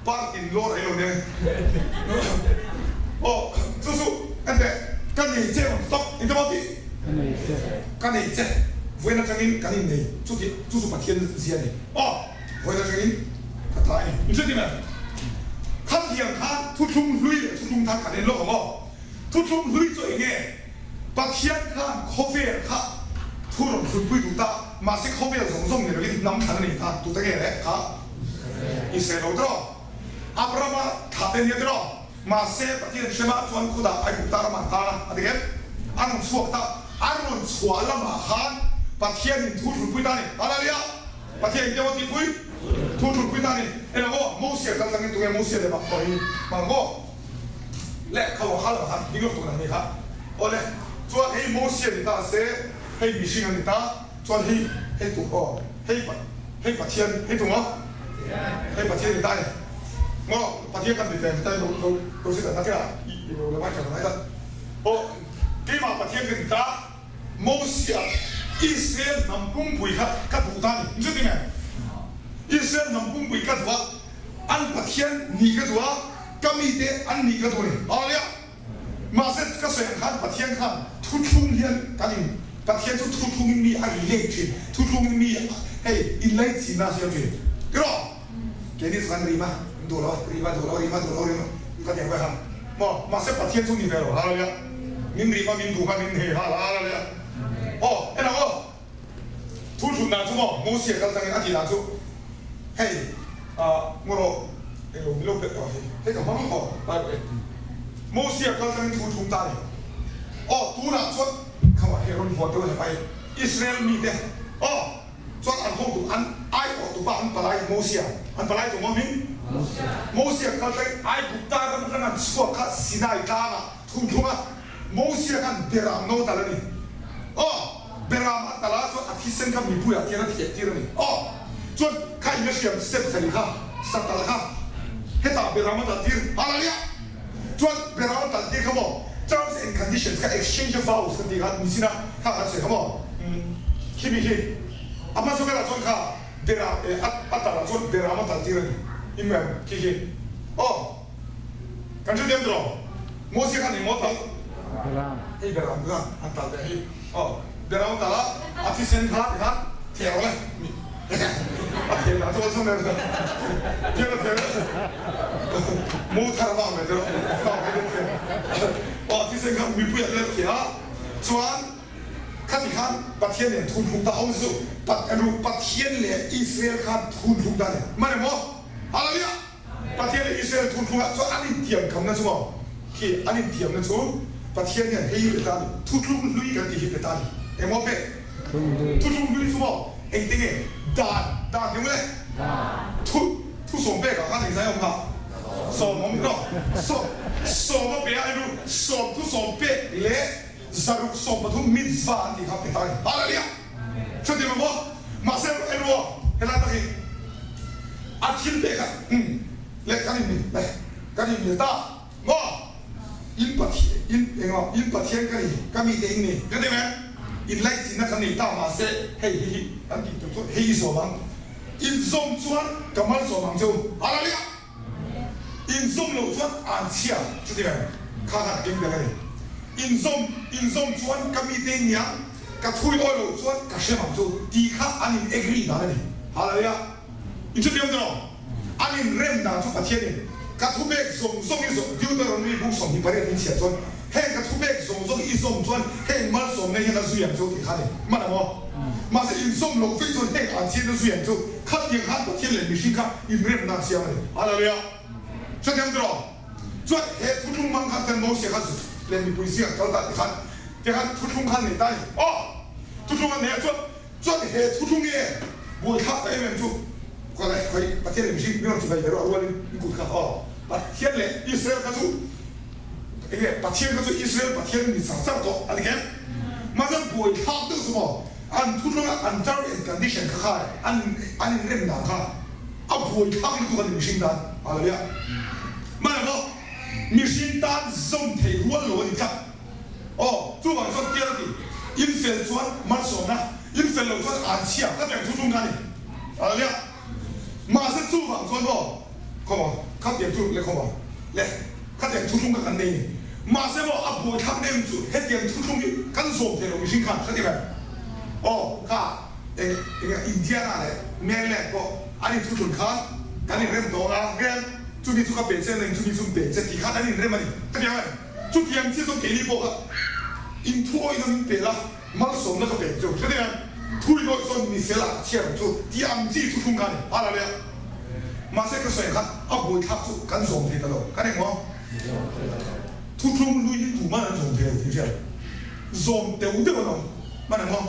park in lawr ei lo nia. Aw chu chu enteh ka nei che rawn stop engte maw tih? Ka nei che. Ka nei che. Vawiin atangin kan innei. Chuti chu chu Pathian zia ni. Aw, vawiin atangin ka ta a ni. In hre tim em? Khatiang khan thuthlung hlui leh thuthlung thar kan en lawk ang aw. Thuthlung hlui chu eng nge? Pathian khan khawvel kha thu rawn hlutpui duh ta, mahse khawvel zawng zawng ni lovin hnam thlan a nei ta. Tute nge le kha? Israel ho tiraw? Abrahama thlah te nia tiraw? Mahse, Pathian hremah chuan khudah Aigupta ramah an tan a, a ti em? A rawn chhuak ta. A rawn chhuah lamah khan Pathianin thu hrulpui ta a ni. Hallelujah! Pathian engtin emaw tihpui? Thu hrulpui ta a ni. Eng ang aw? Mosia kal tlangin tunge Mosia leh bak pawh hi hmang ang aw? Le, kha aw, kha lamah khan ding lawk tur an ni kha. Aw le, chuan hei Mosia ni ta se, hei mihring a ni ta, chuan hei, hei tu aw, hei, hei Pathian, hei tu maw? Hei Pathian ni ta a ni. Maw Pathian kan ti teh tai lo lo lo si ta kela i lo la mai tha mai ta aw keimah Pathian kan ti ta Mosia Israel hnam pumpui kha ka duh ta ni chu ti nge Israel hnam pumpui ka duh a an Pathian nih ka duh a ka mite an nih ka duh ni Hallelujah Mahse ka sawi ang khan Pathian khan thuthlung hian kan in Pathian chu thuthlungin mi a relate thin thuthlungin mi hei inlaichinna a siam thin tiraw? Keini chu kan rim a, an duh lo a, rim a duh lo, rim a duh lo, rim a ka ti ang vek a maw? Mahse Pathian chu ni ve lo, Hallelujah! Min rim a, min duh a, min hei hal a, Hallelujah! Aw, en ang aw, thu hlun dan chu maw, Mosia kal tangin a tih dan chu hei ah ngaw rawh, englo min lo pek tawh hei, hei ka hmang tawh Bible hi, Mosia kal tangin thu thlung ta a ni, aw tunah chuan khamah hei rawn vuan deuh a hepa hi Israel mite, aw. Chuan an hotu an aiawh tupa an palai Mosia an palai tu maw hming? Mosia kal tlai Aigupta ram atang an chhuak kha Sinai tlangah thumthlung a Mosia khan Beram no tal a ni. Aw Beram a tal a chuan a thisen kha mipuiah khian a thiah tir a ni. Aw chuan kha in a hriam step sarih kha satal kha hetah Beram a tal tir Hallelujah! Chuan Beram a tal tir kha maw terms and conditions kha exchange of vows kan tih kha nichin a kha kan sawi kha maw khimi khi a hmasa berah chuan kha Beram eh a talah chuan Beram a tal tir a ni in mem khi khi aw kan hre diam tawh Mosia khan engmaw tal hei Beram kha an tal teh hei aw Beram a tal a a thisen kha tikhan theh rawh le A thiam dah chu awlsam em thiam a thiam mu thar vang ve chu vang ve thiam aw thisen kha mipui a tel thia chuan Khati khan Pathian nen thun hluk ta awm chu ru Pathian leh Israel khan thun hluk ta ni. Mane maw? Hallelujah! Pathian leh Israel thun hluk ah chuan an intiam khamna chu maw? Khi an intiamna chu Pathian hian hei hi pe ta ni. Thuthlung hlui kan tih hi pe ta ni. Engmaw pek? Thuthlung hlui chu maw? Engte nge? Dan, dan ti mawle? Thu, thu sawm pek ah khan engzai awm kha? Sawm awm rawh. Sawm, sawm a pe a enu sawm thu sawm pek leh 613 mitzvah an tih kha pe ta a ni. Hallelujah! Chuti maw maw? Mahse enu aw, helai tak hi a thil pek a, umm, leh kan inmil, leh kan inmil ta maw? In Pathian, in engemaw, in Pathian ka ni, ka mite in ni, ka ti mai. Inlaichinna kan nei ta mahse hei hi hi kan tih tur chu hei i zawm ang. In zawm chuan ka malsawm ang che u. Hallelujah! Inzawm loh chuan an chhia chuti mai kha khan a keng ber a ni. Inzawm inzawm chuan ka mite niang ka thui awi loh chuan ka hrem ang chu tih kha an in agree dan a ni. Hallelujah! In chutiang chu lo? An in rem dan chu Pathianin ka thupek zawng zawng i zawm Deuteronomy buk 28 in chhiah chuan heng ka thupek zawng zawng i zawm chuan heng malsawmna hian a zui ang chu tih kha a ni. Hman ang aw. Mahse inzawm loh vek chuan heng an chhiatna zui ang chu khatiang khan Pathian leh mihring kha inremna an siam a ni. Hallelujah! Chutiang chu rawh. Chuan he thuthlung hmang khan kan Moses kha zu leh mipui zingah kal ta ti khan ti khan thuthlung khan nei ta a ni. Aw! Thuthlung an nei a chuan chuan he thuthlung nge buaithlak ta em em chu khaw leh khawi Pathian leh mihring min rawn chibai ve rawh a rualin in kut kha aw Pathian leh Israel kha chu Enge Pathian kha chu Israel Pathian ni char char tawh a ni keng. Mahse buaithlak deuh chu maw an thutlunga an term and condition kha kha an an inrem dan kha a buaithlak lutuk a ni mihring tan hallelujah. Mahse maw mihring tan zawm thei rual lo a ni tlat. Aw chuvang chuan tial a ti in fel chuan malsawmna in fel lo chuan an chhia ka tiang thutlung kha a ni hallelujah. Mahse chuvang chuan maw khawmaw khatiang chu le khawmaw le khatiang thuthlung kha kan nei ni. Mahse maw a buaithlak em chu hetiang thuthlung hi kan zawm thei lo mihring khan hre tirh aw kha eng eng Indiana leh mainland pawh an inthuthun khan kan inrem dawn a rem chumi chu ka pe che nang chumi chu pe che tih khan an inrem a ni hetiang a ni. Chutiang chiah chuan keini pawh kha inthuawih na min pe la. Malsawmna ka pek chu hre deuh thui dawih chuan mi fel ah chhiar ang chu tih ang chi thu thlung kha a ni a la leh a. Mahse ka sawi khan a buaithlak chu kan zawm thei ta lo kan engmaw thu thlung lui hi tuman an zawm thei lo tih hriat zawm teuh deuh an awm hman engmaw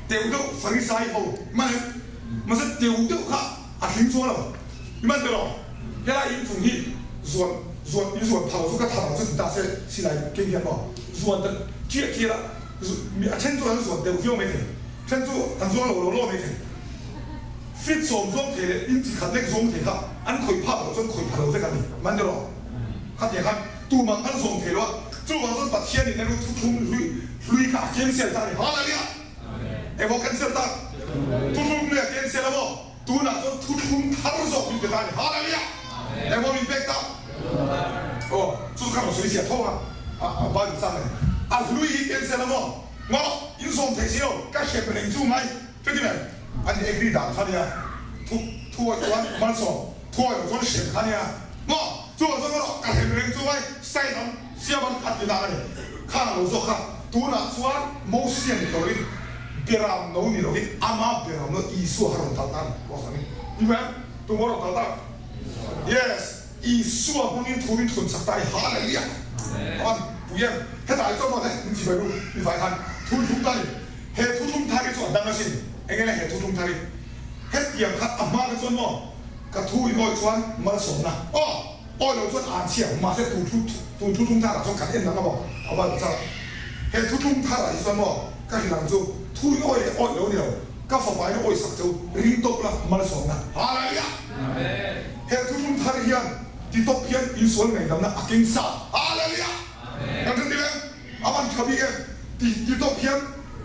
teuh deuh farisai ho hman em mahse teuh deuh kha a tling chuang lo i man teh lo helai inchung hi zuan zuan i zuan phalo chu ka thar ang chu ti ta se silai keng hian maw zuan ta Chiah chiah a, mi a then chu an zuan deuh viau mai thei, then chu an zuang lo lo lo mai thei. Fit sawm zuang thei leh inchi khat lek zuang thei kha an khawih phak loh chuan khawih pha lo vek an ni. Man erawh khatiang khan tumah an zawm thei lo a, chuvang chuan Pathianin a lu thuthlung hlui hlui kha a cancel ta a ni. Hallelujah! Engvang cancel ta? Thuthlung hlui a cancel a maw? Tunah chuan thuthlung thar zawk min pe ta a ni. Hallelujah! Engmaw min pek ta? Aw, chu chu kha rawn sawi chhiah tho a, a Bible chang a ni. A hlui hi cancel a maw? Maw? In zawm thei si lo, ka hrem reng chu ngai. Chuti mai, an agree dan kha nia. Thu, thu awih chuan malsawm, thu awih loh chuan hrem kha nia. Maw? Chuvang chuan erawh ka hrem reng chu ngai, sign ang, siam ang a ti dan a ni. Khang lo zawk kha, tunah chuan Mosia ni tawhin, Beram no ni lovin ama beram no Isua kha rawn kal ta a ni. Aw sangin. Ni mai ang, tumaw rawn kal ta? Yes, Isua hmangin thu min thun chak ta i Hallelujah! Aman, pui em? Hetah hi chuan maw le, min ti mai ru, mi vai khan thu in thlum ta ni. He thu thlum thar hi chu a dang asin. Enge le he thu thlum thar hi? Hetiang kha a hma kha chuan maw ka thu in awi chuan malsawmna aw awi lo chuan an chhia mahse tu thu tu thu thlum thar ah chuan kan en ang a maw a bible chang he thu thlum thar ah hi chuan maw ka hrilh ang chu thu in awi leh awi lo ni lo ka fapa in awi sak chu ring tawp la malsawmna hallelujah he thu thlum thar hian ti tawp hian insual ngaihdamna a keng sa hallelujah kan hre tir em a van tha bik em ti ti tawp hian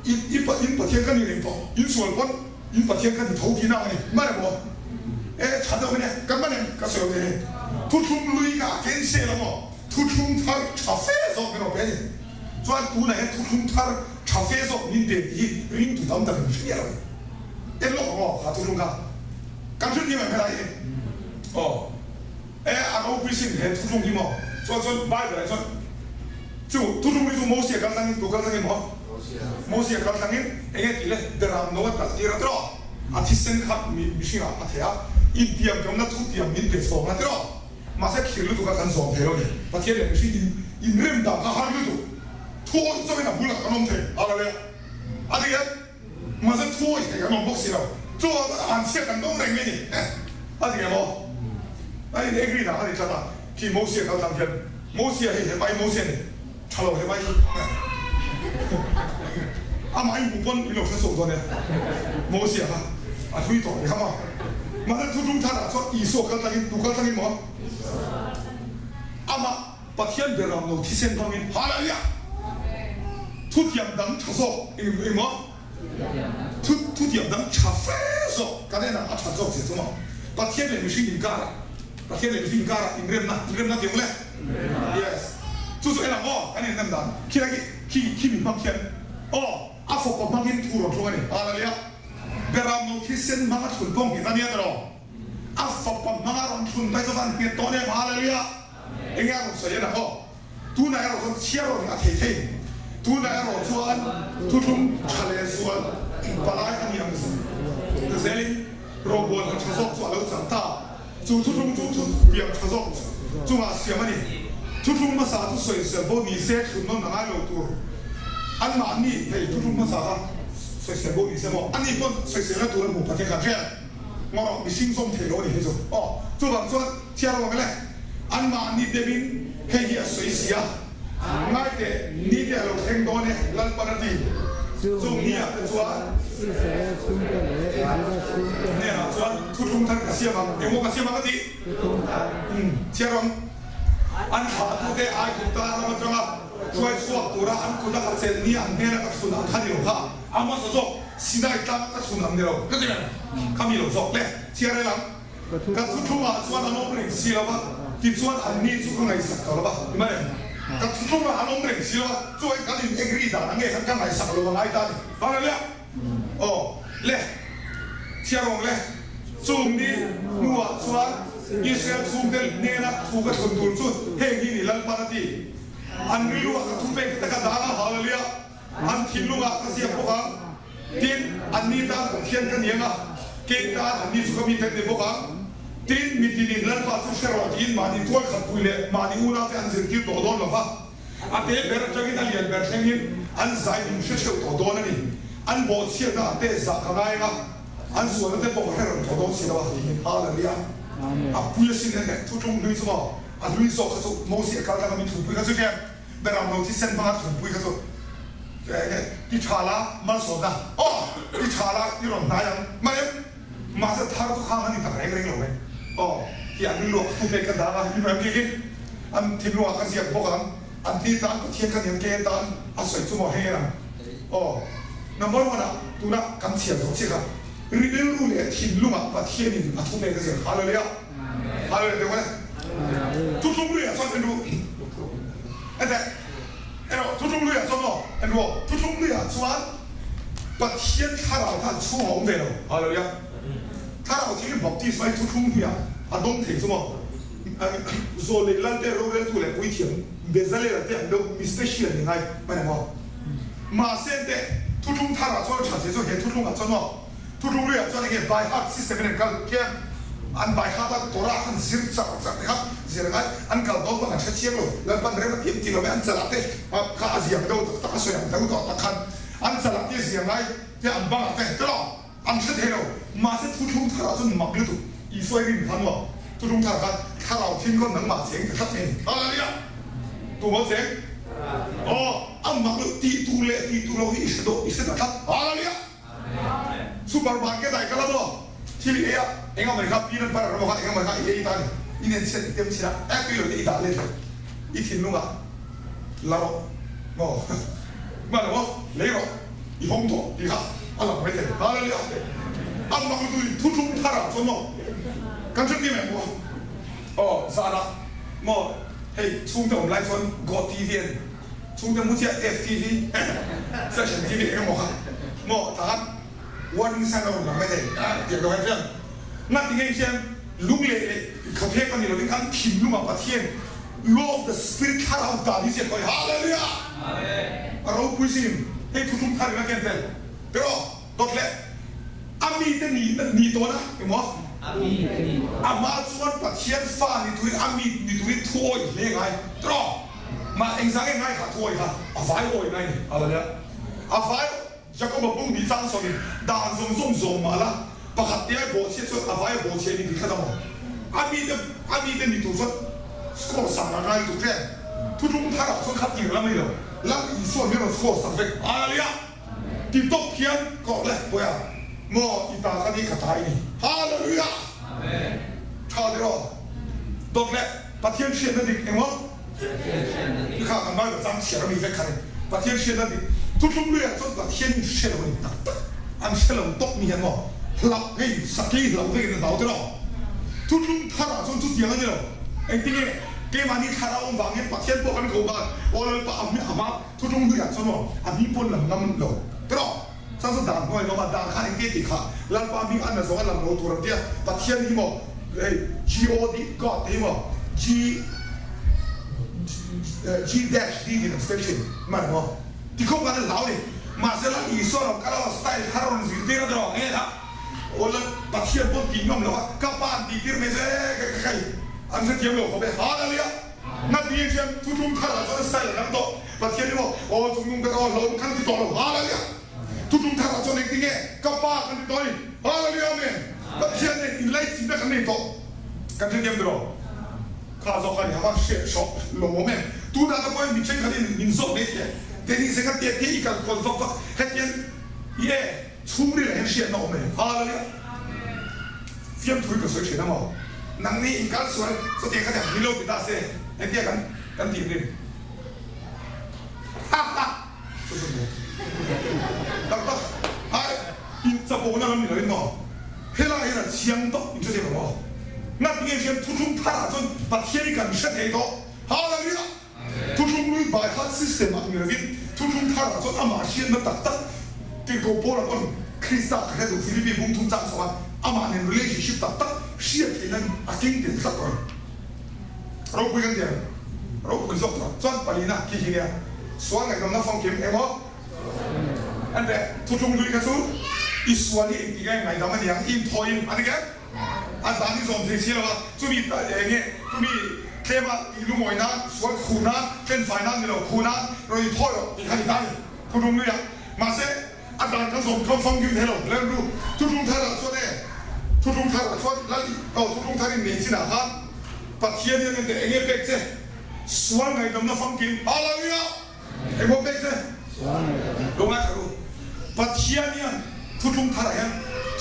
in i in pathian ka ni reng tawh insual pawn In Pathian kha ni tho tih nak a ni. Hman emaw? E, tha deuh mai nia. Ka hman em? Ka sawi awm hei. Thuthlung lui kha a cancel a maw? Thuthlung thar tha fe zawk min rawn pe a ni. Chuan tunah hian thuthlung thar tha fe zawk min pe tih hi ringtu tam tak in hria lo a ni. En lawk ang aw, kha thuthlung kha. Kan hre thiam em helai hi? Aw. E, a ropui sin he thuthlung hi maw? Chuan chuan Bible ah chuan. Chu thuthlung hi chu Mosia kal tlangin tu kal tlangin maw? Mosia kal tlangin eng nge tih le Beram no a talh tir a tiraw? A thisen kha mihringah a theh a, intiamkamna thutiam min pe chhawng a tiraw? Mahse thlir lutuk a kan zawm thei lo ni. Pathian leh mihring in inrem dan kha har lutuk. Thu awih chauhin a bulah kan awm thei a la le. A ti em? Mahse thu awih thei kan awm bawk si lo. Chu an chhiat kan dawng reng mai ni. A ti em aw? A in agree dan a ni tlat a. Khi Mosia kal tlang hian Mosia hei hepai Mosia ni tha lo hepai hi amah in hmuh pawn in lo hre chhuak dawn e. Mosia kha a hlui tawh ni kha maw? Mahse thutlung thar ah chuan Isua kal tlangin tu kal tlangin maw? Amah Pathian ber ram lo thisen hmangin Hallelujah! Thutiam dang tha zawk eng eng maw? Thu thutiam dang tha fe zawk kan enah a that zawk zia chu maw? Pathian leh mihring inkarah Pathian leh mihring inkarah inremna inremna ti ang le? Yes. Chu chu enah maw kan inrem dan khilai khi khi khi mi hmang khian aw a fawpa hmangin thu rawn thlung a ni. Hallelujah! Beram no thisen hmanga thlun pawh nghet a nia tiraw? A fapa hmanga rawn thlun pai chu van nghet tawh nia Hallelujah! Enge a rawn sawi en ang aw? Tunah erawh chuan chhiar rawn a thei thei. Tunah erawh chuan thuthlung tha leh zual palai a ni ang zelin rawngbawl han tha zawk chu a lo chang ta. Chu thuthlung chu thu piang tha zawk chungah siam a ni. Thuthlung hmasa chu sawisel bo ni se thlun nawn a ngai lo tur. Anmahni hei thuthlung hmasa kha sawisel bo ni se maw? Ani pawn sawiselna tur a hmu Pathian khan hriat ngawt rawh mihring zawm thei lo a ni hei chu. Aw chuvang chuan chhiar awm ang le. Anmahni deuhin hei hi a sawi si a, Ngai teh, ni te a lo thleng dawn e, Lalpan a ti. Chung ni ah te chuan Israel chhungte leh Juda chhungte hnenah chuan thuthlung thar ka siam ang, engmaw ka siam ang a ti? Thuthlung thar. Chhiar ang. An thlahtute Aigupta ram atanga hruai chhuak tura an kut a ka chelh ni an hnena ka thlun ang kha ni lo kha, a hmasa zawk Sinai tlanga ka thlun ang ni lo ka ti reng kha mi lo zawk le. Chhiar el ang. Ka thuthlungah chuan an awm reng si lo va, tichuan anni chu ka ngaihsak ta lo va. Ti mai em? Ka thuthlungah an awm reng si lo va, chuan kan in agree dan ang nge khan ka ngaihsak lo a ngai ta a ni. Hallelujah! Aw le, thiarawng le, chung ni hnuah chuan Israel chhungte hnena thu ka thlun tur chu heng hi ni Lalpan a ti. An rilruah ka thupek te ka dang a, Hallelujah! An thinlungah ka ziak bawk ang. Tin, anni tan Pathian ka ni ang a, kei tan anni chu ka mite an ni bawk ang. Tin, mitinin Lalpa chu hre rawh tiin mahni tual khatpui leh mahni unaute an zirtir tawh dawn lo va. A te ber atangin a lian ber thlengin an zai min hre theuh tawh dawn a ni. An bawhchhiatna ah te zah ka ngai ang a, an sualna te pawh ka hre reng tawh dawn si lo a, tiin Hallelujah! A pui asin enge thuthlung hlui chu maw? A hlui zawk kha chu Mosia kal tlang a min thupui kha chu hian Beram lo thisen hmanga thlumpui kha chu enge ti tha la malsawmna aw ti tha la i rawn hnai ang mai em mahse thar chu khang a ni tak reng reng lo mai aw hi an rilruah ka thu pek ka dang a i hmuh em kik in an thinlungah ka ziak bawk ang an ti tan Pathian ka niang ke tan a sawi chu maw heng en ang aw number one ah tuna kan chhiar zawh chiah kha rilru leh thinlungah Pathian in a thu pek a ziak hallelujah. Thuthlung luiah chuan maw en ru thuthlung luiah chuan Pathian thlarau kha an chhung a awm ve lo. Hallelujah. Thlarau thil baptisma hi thuthlung luiah a dawng thei chu maw zawl leh lal te roreltu leh puithiam Bezalel te an deuh mi special ni ngai mai ang maw. Mahse teh thuthlung tharah chuan a that zia chu he thuthlungah chuan maw Thuthlung luiah chuan enge by heart system in an kal khian an by heart a Torah khan zir char char te kha zir a ngai, an kal dawn pawh an hre chiang lo, Lalpan rem a ti em ti lo e an chalah te kha a ziang deuh tak tak a sawi ang deuh tawh tak khan an chalah te a ziang ngai te an bangah te te lo an hre thei lo mahse thuthlung tharah chuan mak lutuk Isua i rin khan maw thuthlung tharah khan thlarau thin khawn nangmah cheng ta tlat mai a ni Hallelujah tumaw cheng aw a mak lutuk tih tur leh tih tur lo hi i hre dawh i hre ta tlat Hallelujah. Super market ah i kal a maw? Thil i ei a, eng emaw kha peanut butter emaw kha eng emaw kha i ei ta a ni. I nen chhiat i tem chhin a, ek tui lo te i dah let lo. I thinlung ah la rawh maw? Hman lo maw? Lei rawh, i hawng tawh tih kha a lang mai thei. Hallelujah! A mak lutuk in thuthlung thar ah chuan maw kan hre tir em maw? Aw zan ah maw hei chhungte awm lai chuan Goh TV a ni. Chhungte mu chiah FTV, Fashion TV eng emaw kha maw tah khan warning sign a rawn lang mai thei tih ang deuh hian nga ti ngei hian lung leh leh khaphek a ni lovin an thinlungah Pathian. Law of the Spirit thlarau dan hi ziak hawi. Hallelujah! A ropui sin. Hei thuthlung thar in a ken tel. Tiraw? Dawt le. A mite nihna nih tawhna emaw? Amah chuan Pathian fa ni turin a mi ni turin thu awih hle ngai. Tiraw? Mah engzah nge ngai kha thu awih kha? A vai awih ngai ni. Hallelujah! A vai. Jakoba bung ni chang sawmin dan zawng zawng zawm mah la, pakhat te ai bawhchhiat chuan a vai a bawhchhiat ni tih kha dam ang. A mite a mite ni tur chuan score sang a ngai tuk hle. Thutlung tharah chuan kha tir lam a ni lo. Lal Isua hian rawn score sak vek. Hallelujah! Ti tawp hian ka awrh le, Bawiha, maw i ta ka ni ka ta i ni. Hallelujah! Tha ti rawh. Dawt leh Pathian hriatna dik engmaw? Ti kha kan Bible chang chhiar ami vek kha ni. Pathian hriatna dik thuthlung luiah chuan Pathian in hre lo a ni tak tak. An hre lo tawp ni hian maw hlauh hei sakei hlauh vekin an hlau ti rawh. Thuthlung tharah chuan chutiang a ni lo. Engtinge keimahni thlarau awm vangin Pathian pawh kan ko ban aw Lalpa a hming a hma thuthlung luiah chuan maw a hming pawn lam ngam lo ti rawh. Chuan chu dan hnuai lawm a, dan khan engtia tih kha Lalpa hming a na zawng a lam lo tur ang tia Pathian hi maw hei God God te hi maw G G dash D tih an spell thin mai maw ti khawp khan an hlau ni. Mahse Lal Isua lo kal a style thar a rawn zirtir a ti rawh nge kha aw Lal Pathian pawn tih ngam lo a ka pa an tih tir mai se ka ka kai an hrethiam lo khawp e Hallelujah Ngati hian thutlung thar ah chuan style a dang tawh. Pathian hi maw, aw chungnung ber aw hlauhawm kan ti tawh lo, Hallelujah! Thutlung thar ah chuan engtin nge ka Pa kan ti tawh a ni, Hallelujah Amen! Pathian nen inlaichinna kan nei tawh, kan hrethiam tiraw? Kha zawk kha ni hava hriat hrawk lo awm em? Tunah te pawhin mi thenkhat in min zawt mai thei, Denny Zenga tia tia i kal kual vak vak, hetiang i e chhungril ah hian hriatna awm em? Hallelujah! Fiamthu hi ka sawi thin a maw? Nangni in kal sual chutiang kha tiang ni lo ti ta se, engtia kan kan tih rin? Ha ha! Chu chu maw? Tak tak, hai, in chapona lam ni loin maw? Helai hian a chiang tawh in hre thei lo maw? Ngatinge hian thuthlung tharah chuan Pathian hi kan hre thei tawh. Hallelujah! Thuthlung lui by heart system ah ni lovin thuthlung tharah chuan amah hriatna tak tak Tirhkoh Paula pawn Krista ka hre duh Philippi bung thum chang chho a, amah nen relationship tak tak hriat theihna a keng tel tlat tawh a ni. Ropui kan ti ang. Ropui zawk tawh. Chuan palina khi hi nia sual ngaihdamna famkim emaw an leh thuthlung hlui kha chu i sual hi engtik nge ngaihdam a ni ang inthawiin a ni ke a dan i zawm thei si lo a chumi eng nge chumi tlema tih lungawi nan sual khuh nan tlenfai nan ni lo khuh nan rawn inthawi rawh tih kha ni ta a ni thuthlung hlui ah mahse a dan kan zawm kha famkim thei lo rilru thuthlung thar ah chuan e thuthlung thar ah chuan lal aw thuthlung thar in nei chin ah khan Pathian hian ente enge pek che sual ngaihdamna famkim Hallelujah engmaw pek che lo ngaithla ru Pathian hian thuthlung thar ah hian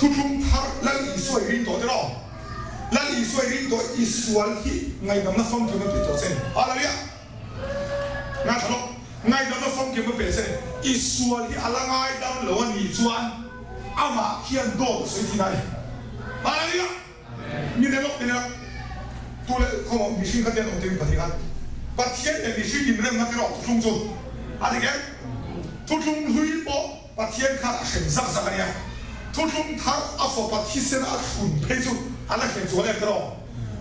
thuthlung thar lal Isua i ring tawh tiraw lal Isua i ring tawh i sual hi ngaihdamna famkim a pe tawh che Hallelujah. Ngaithla lawk, ngaihdamna famkim a pe che, i sual hi a la ngaidam lo a nih chuan amah khian dawt a sawi thin a ni. Hallelujah! Mi ne lawk, mi ne lawk. Tu leh khaw mihring kha tian awm tih min pahnih khan Pathian leh mihring inremna te rawh thuthlung chu a dik em? Thuthlung hlui pawh Pathian khan a hrem zak zak a nia. Thuthlung thar a fapa thisen a thlun phei chu a la hrem chuan em te rawh?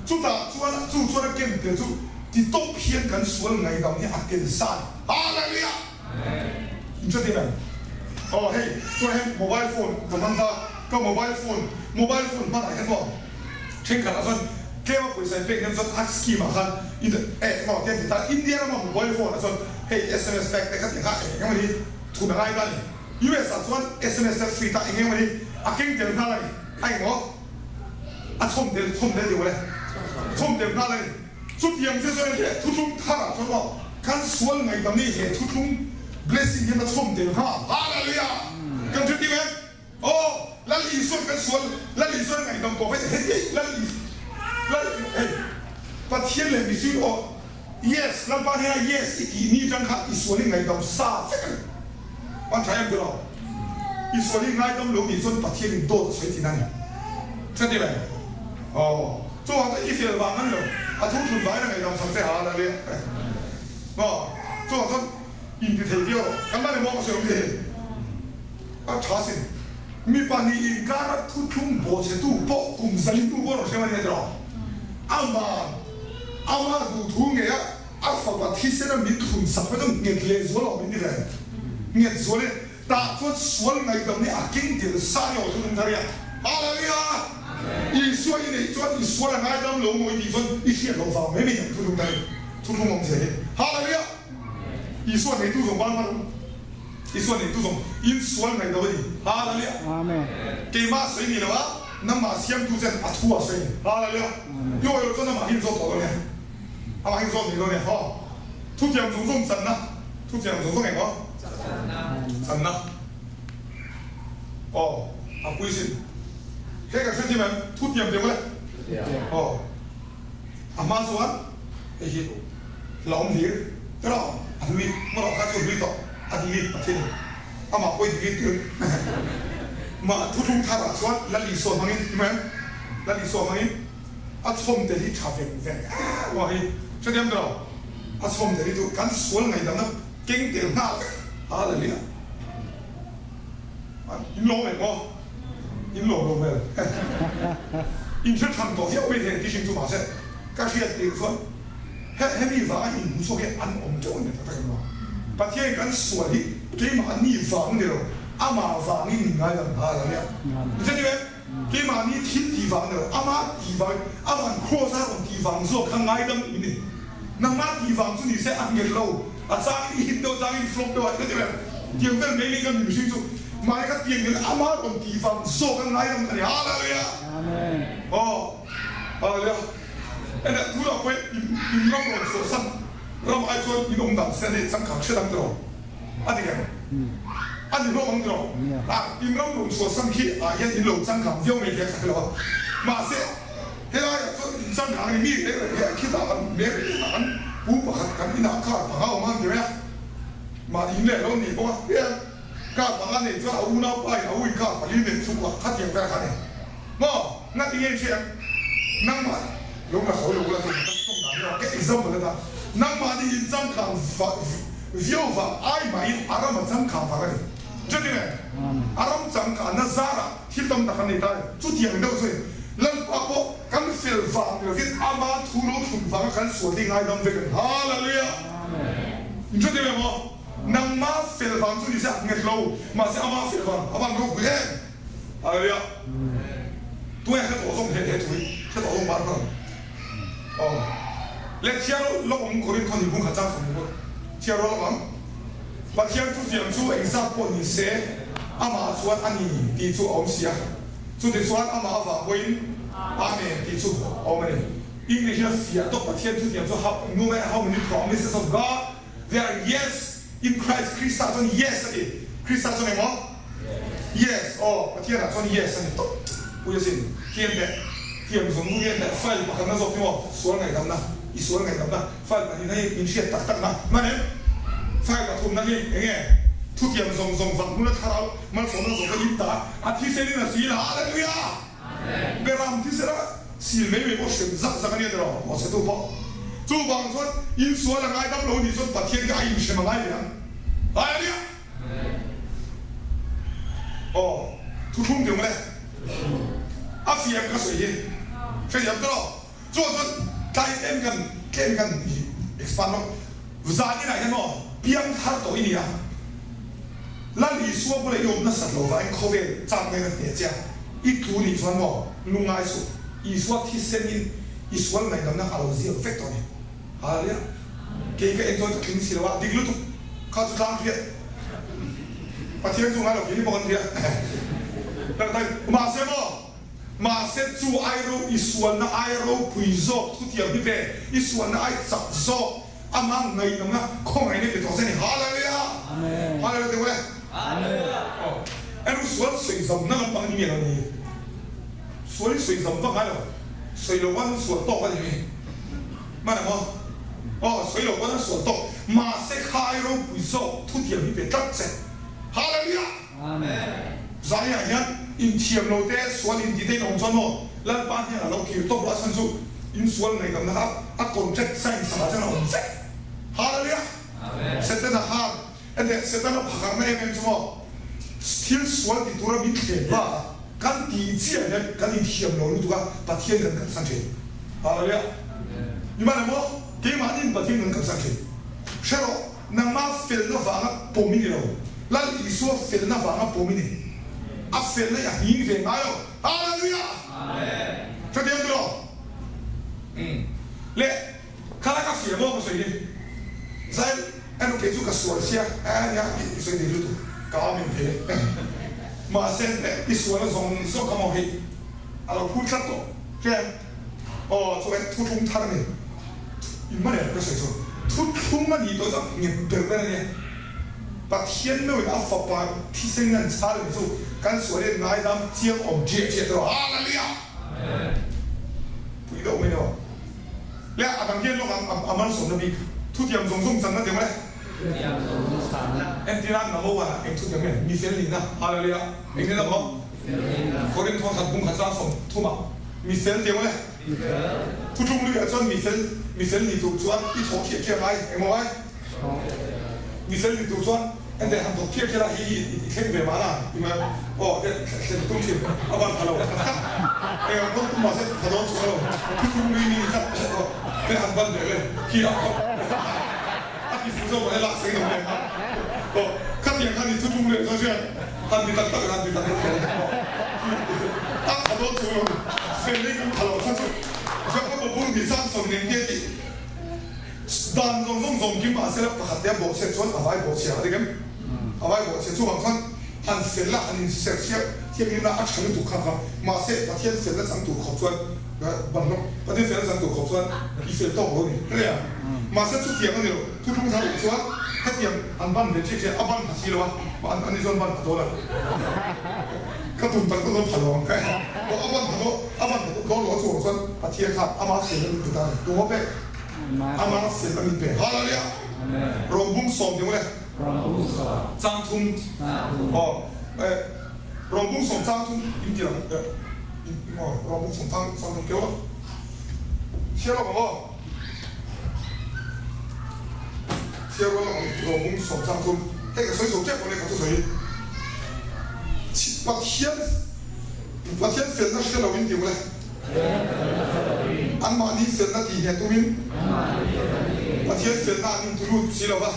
Chutah chuan chu chuan a ken tel chu ti tawp hian kan sual ngaidam hi a tel sa a ni. Hallelujah! In hre thei em? Aw hei chuan hei mobile phone ka hmang ta, ka mobile phone, mobile phone hmanah hian maw thenkhatah chuan tlem a pawisa in pek hian chuan a scheme ah khan in eh maw tian ti ta India rama mobile phone ah chuan hei sms pack te kha ti kha eng emaw ni thun a ngai ta a ni. US ah chuan sms te free ta eng emaw ni a keng tel nghal a ni. A engmaw? A chhawm tel chhawm tel deuh le. Chhawm tel nghal a ni. Chutiang che chuan he thuthlung thar ah chuan aw kan sual ngaihdam hi he thuthlung blessing hian a chhawm tel nghal. Hallelujah! Kan hre tir em? Aw Lal Isuan kan sual Lal Isuan a ngaihdam tawh vek heti Lal Is Lal hei Pathian leh mihring aw yes Lalpa hnena yes i tih ni atang kha i sual hi ngaihdam sa vek a ni. An tha em tiraw? I sual hi ngaidam lo nih chuan Pathian in dawt a sawi thin a ni. Hre tir em? Aw, chuvang chuan i fel vang a ni lo, a thu thlun vangin a ngaihdam sak che ha la le. Aw, chuvang chuan in ti thei viau rawh. Kan mahni maw ka sawi awm thei? A tha sin. Mipa nih inkara thuthlung bawhchhetu pawh kum zali hnu pawh a rawn hrem a ni a tiraw? Aman! Ama duhthu ngei a a fapa thisen a min thlun sak kha chu nghet lehzual a awm in ni ve. Nghet zual in tah chuan sual ngaihdam hi a keng tel sa ni aw thuthlung thar hian. Hallelujah! Isua i neih chuan i sual a ngaidam lo maw i tih chuan i hriat loh vang mai mai ang thuthlung thar hi. Thuthlung awmzia hi. Hallelujah! Isua neitu zawng ban hman Isua neitu zawng in sual ngaih lo a ni. Hallelujah! Keimah sawi ni lo a, nangmah siamtu chen a thu a sawi ni. Hallelujah! I awi lo chuan amah hi in zawt tawh lo nia. Amah hi in zawt ni lo nia. Haw. Thutiang zawng zawng channa. Thutiang zawng zawng engmaw? Channa. Aw, a pui sin. Hei kan hrethiam em? Thutiang tiang le? Aw. A hma chuan hei hi hlauhawm hlir ber a awm, a hlui hmawrah kha chu a hlui tawh, a delete Pathian in amah pawh i delete tir mah thuthlung tharah chuan Lal Isua hmangin i hmu em? Lal Isua hmangin a chhawm tel hi tha veng veng em a hei hrethiam ber aw, a chhawm tel hi chu kan sual ngaihdamna keng tel nghal vek Hallelujah in lawm em aw? In lawm lo hmel. In hre than tawh viau mai thei tihring chu mahse ka hriat tir chuan he hemi vanga in hmu chhuak hi an awm teuh a ni tak tak em lo. Pathian kan sual hi keimah ni vang ni lo amah vangin min ngaidam nghal a nia. Ni che tive keimah ni thil tih vang ni lo amah tih vang aman cross a rawn tih vang zawk kha ngaidam in ni. Nangmah tih vang chu ni se a nghet lo. A changin i hit deuh, a changin flop deuh a, ka ti ve. Tiang vel mai mai kan mihring chu mahni kha tiang hian ama rawn tih vang zawk a ngaidam a ni. Hallelujah! Amen. Aw, hallelujah. Ene tunah pawh in in ram rawn chhuahsan ram ai chuan in awm dan se ni changkang hre dang tiraw? A ti em? A ni hlawm ang tiraw? A, in ram rawn chhuahsan khi ah hian in lo changkang viau mai hian ka hre lo a. Mahse, Helaiah chuan in changkang ni mi reng reng hian khitah kan hmel inah kan pu pakhat kan inah car panga awm a an ti mai a, mahni in leh lo nei bawk a, hian car panga nei chuan a unaupa in a u in car pali nei chu a khatiang vel kha a ni maw? Ngati nge hriat nangmah lo la sawi lo la chu ka tawng dan hi ka example ata nangmahni in changkang viau vang ai mahin a ram a changkang vang a ni. Chuti nge a ram changkanna zarah thil tam tak an nei ta e. Chutiang deuh chu Lalpa pawh kan fel vang ni lovin ama thu lo thlun vanga kan sual hi ngaidam vek a ni. Hallelujah! Chuti nge maw? Nangma fel vang chu ni se a nghet lo, mahse ama fel vang a vang ropui em? Hallelujah! Tunge hre tawh zawng he he thu hi hre tawh zawng bar kha aw. Le thiar lawk ang Korinth khaw nihbung khat chang chhawm bawk thiar rual lawk ang. Pathian thutiam chu engzat pawh ni se amah chuan a ni tih chu a awm si a, chutichuan amah avang pawhin Amen tih chu a awm a ni. English a fiah tawk Pathian thutiam chu how no matter how many promises of God there are yes in Christ Krista chuan yes a ti. Krista chuan engmaw? Yes aw Pathianah chuan yes a ni tawp pui asin. Thian teh thiam zawng nu hian teh file pakhatna zawk hi maw sual ngaihdamna i sual ngaihdamna file pahnihna hi min hriat tak takna hman em? File pathumna hi eng nge? Thutiam zawng zawng vang hmuna thlarau malsawmna zawng kha in ta a thisen in a sil Hallelujah! Beram thisena sil mai mai pawh hrem zak zak a nia tiraw Mawhchhetu pawh chuvang chuan insual a ngaidam lo nih chuan Pathian kha a inhrem a ngai ve ang Hallelujah! Aw, thuthlung tih awm le. A fiam ka sawi hi hrethiam tawh lo. Chuan chuan tlai em kan tlem kan hi expand lawk. Zan inah hian maw piang thar tawh i ni a. Lal Isua bula i awm nasat lo vangin khawvel chak ngaina hneh che a. I tlu nih chuan maw lungngai suh. Isua thisen in i sual ngaihdamna a lo ziak vek tawh a ni. Hallelujah. Kei ka en chuan ka tling si lo a, dik lutuk kha chu tlang hriat. Pathian chu ngai lo kei ni bawk an hria. Mahse maw, mahse chu ai ro i sualna ai ropui zawk thutiam hi ve, i sualna ai chak zawk amah ngaihdamna khawngaihna pe tawh che a ni. Hallelujah. Hallelujah tih ule. Aw, enu sual sawi zamna lampang ni miah lo ni. Sual hi sawi zam vak ngai lo, sawi lo an sual tawk a ni mi. Hman ang aw. Aw, sawi lo pawn a sual tawk. Mahse khai ropui zawk thutiam hi pe tlat che. Hallelujah! Amen. Zaiah hian inthiam lo te, sual inti te in awm chuan maw Lalpa hnenah lo kir tawp rawh a chhan chu in sual ngaihdamna kha a contract sign sakah chuan a awm vek. Hallelujah! Amen. Setana khan ene Setana phakarna em em chu maw thil sual ti tura min thlem bakah kan tih chiah hian kan inthiam lo lutuk a, Pathian kan kalsan thin. Hallelujah! Amen. Nimahla maw, keimahniin Pathian kan kalsan thin. Hre rawh, nangmah felna vanga pawm i ni lo, Lal Isua felna vanga pawm i ni. A felna i a nghing ve ngai lo. Hallelujah! Hrethiam tiraw? Umm. Le, khalai ka fiah maw ka sawi hi? Zai, enu kei chu ka sual sia, a nia i sawi thei lutuk, ka amen thei e. Mahse, i sualna zawng zawng kha maw hei a lo phur tlat tawh. Hria em? Aw, chuan thuthlung thar a ni. In hman em ka sawi chu? Thuthlung a nih tawh chuan nghet ber ber a nia. Pathian meuhin a fapa thisen ngan chhar a ni chu kan sual hian ngaidam chiang awm chiah chiah tawh. Hallelujah! Pui deuh mai lo. Le a dang hian lawk ang a malsawmna bik thutiam zawng zawng channa tih ang le. Thutiam zawng zawng channa. Entirah number one ah eng thutiam nge? Mi fel nihna. Hallelujah! Engtin a maw? Korin thawkhat bung khat zang 30 ah mi fel tih ang le. Thutlung luiah chuan mi fel mi fel ni tur chuan i thawh khiah khiah ngai engmaw ngai? Mi fel ni tur chuan ente han thawk khiah khiah la hi i thleng ve mahna i ma aw te thlen tum thin a ban pha lo eng ang pawn tum mahse pha dawn chuang lo thutlung lui ni tlat aw te han ban leh le khi a a ti fuh zawk mahse lak seng lo nen a aw khatiang khan i thutlung luiah chuan hriat Han ti tak tak han ti tak tak lo a tha dawn chung lo fel hi kan tha lo kha chu Jacob-a bul ni chang sawm nen te tih dan zawng zawng zawng kim mahse la pakhat te a bawhchhiat chuan a vai bawhchhia a dik em? A vai bawhchhia chuvang chuan han fel a han inserh chiah thianghlim na a tha lutuk kha kha mahse Pathian fel na chang tur khawp chuan ban lawk Pathian fel na chang tur khawp chuan i fel tawk lo a ni hria mahse chutiang a ni lo. Thutlung thar awm chuan hetiang an ban ve chiah chiah a ban pha si lo a, an ni chuan ban pha dawn a, ka tum tak tak dawn pha lo ang aw a ban pha dawn a ban pha dawn lo a chuang chuan Pathian khan ama fel a min pe ta a ni, tum a pek ama fel a min pe Hallelujah Rawng bung 10 deuh le chang thum aw eh rawng bung 10 chang thum in ti ang eh aw rawng bung 10 chang 30 keuh a chhiar lawk ang aw. Chhiar rual ang rawng 10 chang thum hei ka sawi zo tep awle ka thusawi Pathian Pathian felna hre lo in ti awle anmahni felna tih hneh tumin Pathian felna an intulut si lo va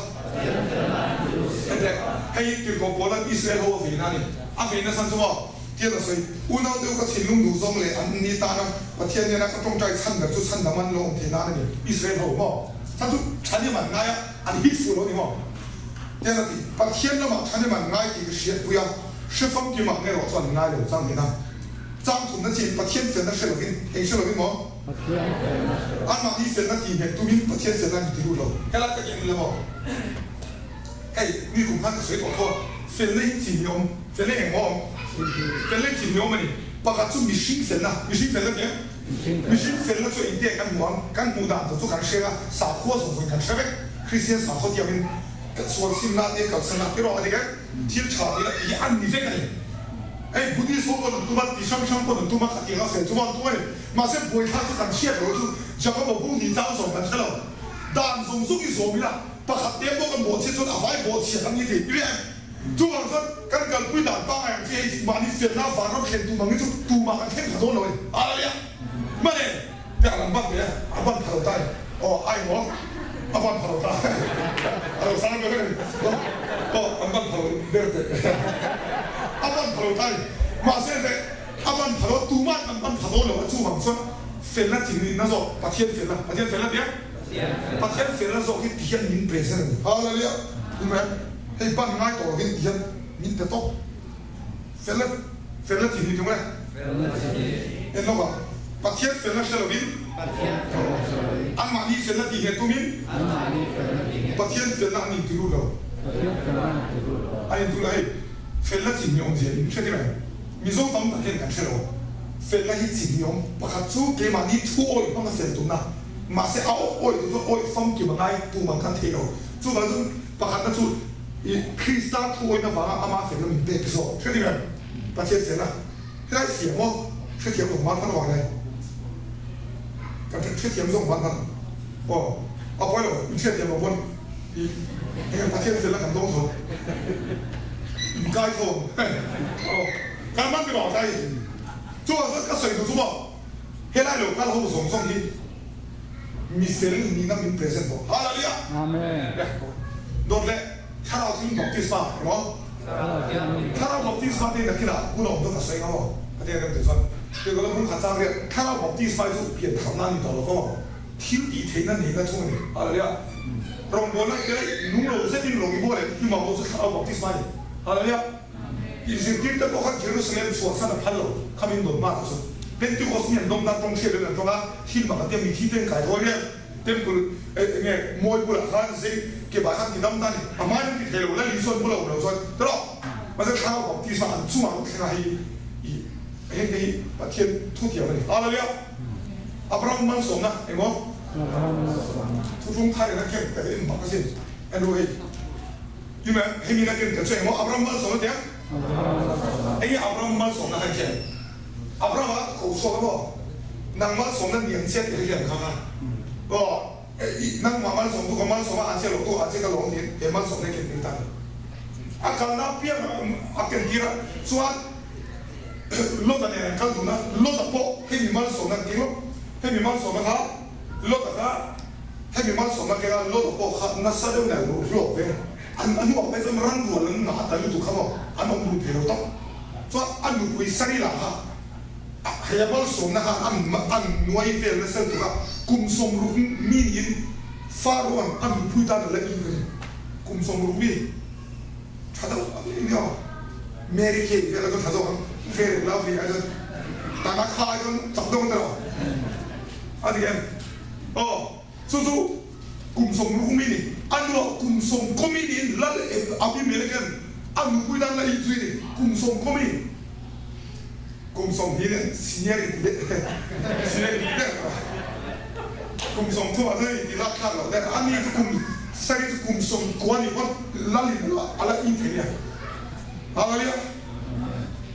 hei hi Tirhkoh Paula'n Israel ho a veina a ni a veina chhan chu maw Tian a sawi, Unau deuh ka thinlung duh zawng leh an ni tana Pathian nena ka tawngtai chhan ber chu chhan dam an lo awm thei nan a ni. Israel ho maw? Chhan chu thahnem an ngai a, an hit fuh lo ni maw? Tian a ti, Pathian lamah thahnem an ngai tih ka hriatpui a, hre famkim ang erawh chuan an ngai lo chang hnena. Chang thumna chin Pathian felna hre lovin, eng hre lovin maw? Anmahni felna tih nghet tumin Pathian felna an inti lut lo. Helai ka tih la maw? Hei, mi kum khan ka sawi tawh tho a, felna hi chi hniawm, felna eng maw awm? Felna hi chi hniawm a ni. Pakhat chu mihring felna, mihring felna tih em? Mihring felna chu engtiang kan hmu ang? Kan hmuh dan tur chu kan hre a, sakhua zawng zawngin kan hre vek. Kristian sakhaw tiangin kan sual simna te, kalsanna te erawh a dik em? Thil tha tih lah tih hi an ni vek a ni. Hei, Buddhist ho pawn an tum a, ti hrang hrang pawn an tum a, khatiang a fel chu an tum a ni. Mahse, buaithlak chu kan hriat loh chu Jacob-a bung hnih chang zawng kan hre lo. Dan zawng zawng i zawm ila. Pakhat te pawh kan bawhchhiat chuan a vai bawhchhiat ang i ti i ria em? Chuvang chuan kan kalpui dan pangngai ang chi hei mahni felna vanram thlen tum ang hi chu tumah kan thleng pha dawn lo e. Hallelujah! Hmane te a lam ban ve a, a ban pha lo ta e. Aw a emaw a ban pha lo ta a lo sang ber a ni. Aw an ban pha lo ber teh a ban pha lo ta e. Mahse teh a ban pha lo a tumah kan ban pha dawn lo a chuvang chuan felna chi nihna zawk Pathian felna Pathian felna tia Pathian felna zawk hi ti hian min present a ni. Hallelujah! Amen. Hei ban ngai tawh lovin ti hian min pe tawp. Felna, felna chi ni tung e. Felna chi ni. En lawk ah, Pathian felna hre lovin. Pathian felna hre lovin. Anmahni felna tih nghet tumin. Anmahni felna tih nghet. Pathian felna an inti lut lo. Pathian felna an inti lut lo. An inti lut lo. Hei, felna chi hniawm zia in hre tir em? Mizo tam tak hian kan hre lo. Felna hi chi hniawm pakhat chu keimahni thu awih hmanga fel tumna. Mahse a awih awih tu chu awih famkim a ngai tum ang kan thei lo. Chuvang chuan pakhatna chu i Krista thu awihna vanga ama felna min pek zawk. Hrethiam em? Pathian felna helai fiah maw? Hrethiam zawng van hman avang hian kan hrethiam zawng van hman aw a pawi lo in hriatthiam lo pawn i eng Pathian felna kan dawng tho in kai tho aw kan hman ti lo kai. Chuvang chuan ka sawi duh chu maw? Helai lo kal ho zawng zawng hi Mi fel nihna min present bawk. Hallelujah! Amen. Dawt leh Thlarau Thianghlim Baptisma emaw? Thlarau Baptisma te nakinah hun a awm dawn ka sawi ang aw. Ka ti a rem tih chuan Tih ka la hmun khat chang riat Thlarau Baptisma hi chu pian tharna a ni tawh lo vang aw. Thil tih theihna neihna thung a ni. Hallelujah! Rawngbawlna i tel a, nung lo zetin rawng i bawl em? I mamawh chu Thlarau Baptisma a ni. Hallelujah! Inzirtirte pawh khan Jerusalem chhuahsan a phal lo, kha min dawn hma ta chu. Pentecost ni an dawng dan tawng hriat in an tawng a, thil mak a tia mithi te an kai hawi rial. Temple eng nge mawi bulah khan zei ke bai khan ti dam ta a ni. A hmain an ti thei lo, Lal Isuan bula awm lo chuan tawh. Mahse Thlarau Baptisma an chungah an thleng a hei i heng te hi Pathian thutiam a ni. Hallelujah! Abraham malsawmna engmaw? Thuthlung thar in a keng tak in mak asin. Andrew hei. Ime hemi na ken ka chu engmaw Abraham malsawmna tia? Enge Abraham malsawmna kha khian? Abraham a ko chhuak a maw? Nang malsawmna ni ang che tih kha hian kha kha aw nangmah malsawm tu ka malsawm a an che loh tu an che ka lawm tiin he malsawmna ken tir ta ni. A kalna apiang a ken tir a chuan Lot-a nen an kal dun a, Lot-a pawh hemi malsawmna an keng lawk, hemi malsawmna kha Lot-a kha Hemi malsawmna kengah Lota pawh kha nasa deuh nen ruh hlawk ve an a hnuah phei chuan ranrual an ngah ta lutuk kha maw an awm duh thei lo tak chuan a nupui Sarila kha hei a malsawmna kha an an nuai vel nasa lutuk a kum 60 mi niin Pharaoh-a'n a nupui tan a la in a ni kum 60 mi tha deuh ang i nia Mary Kay vel a chuan tha zawk ang Fair and Lovely ai chuan tana kha ai chuan chak deuh ang ta lo a ti em. Aw, chu chu kum 60 mi ni. A nuah kum 10 mi niin Lal Abimelek-a'n a nupui tan la inzui ni. Kum 10 mi, kum 20 nen senior inti deuh senior inti deuh tawh a. Kum 30 ah chuan inti lak thlak loh deuh. Ani chu kum 7 chu kum 90 ni pawn Lalin a la in thei nia. Hallelujah!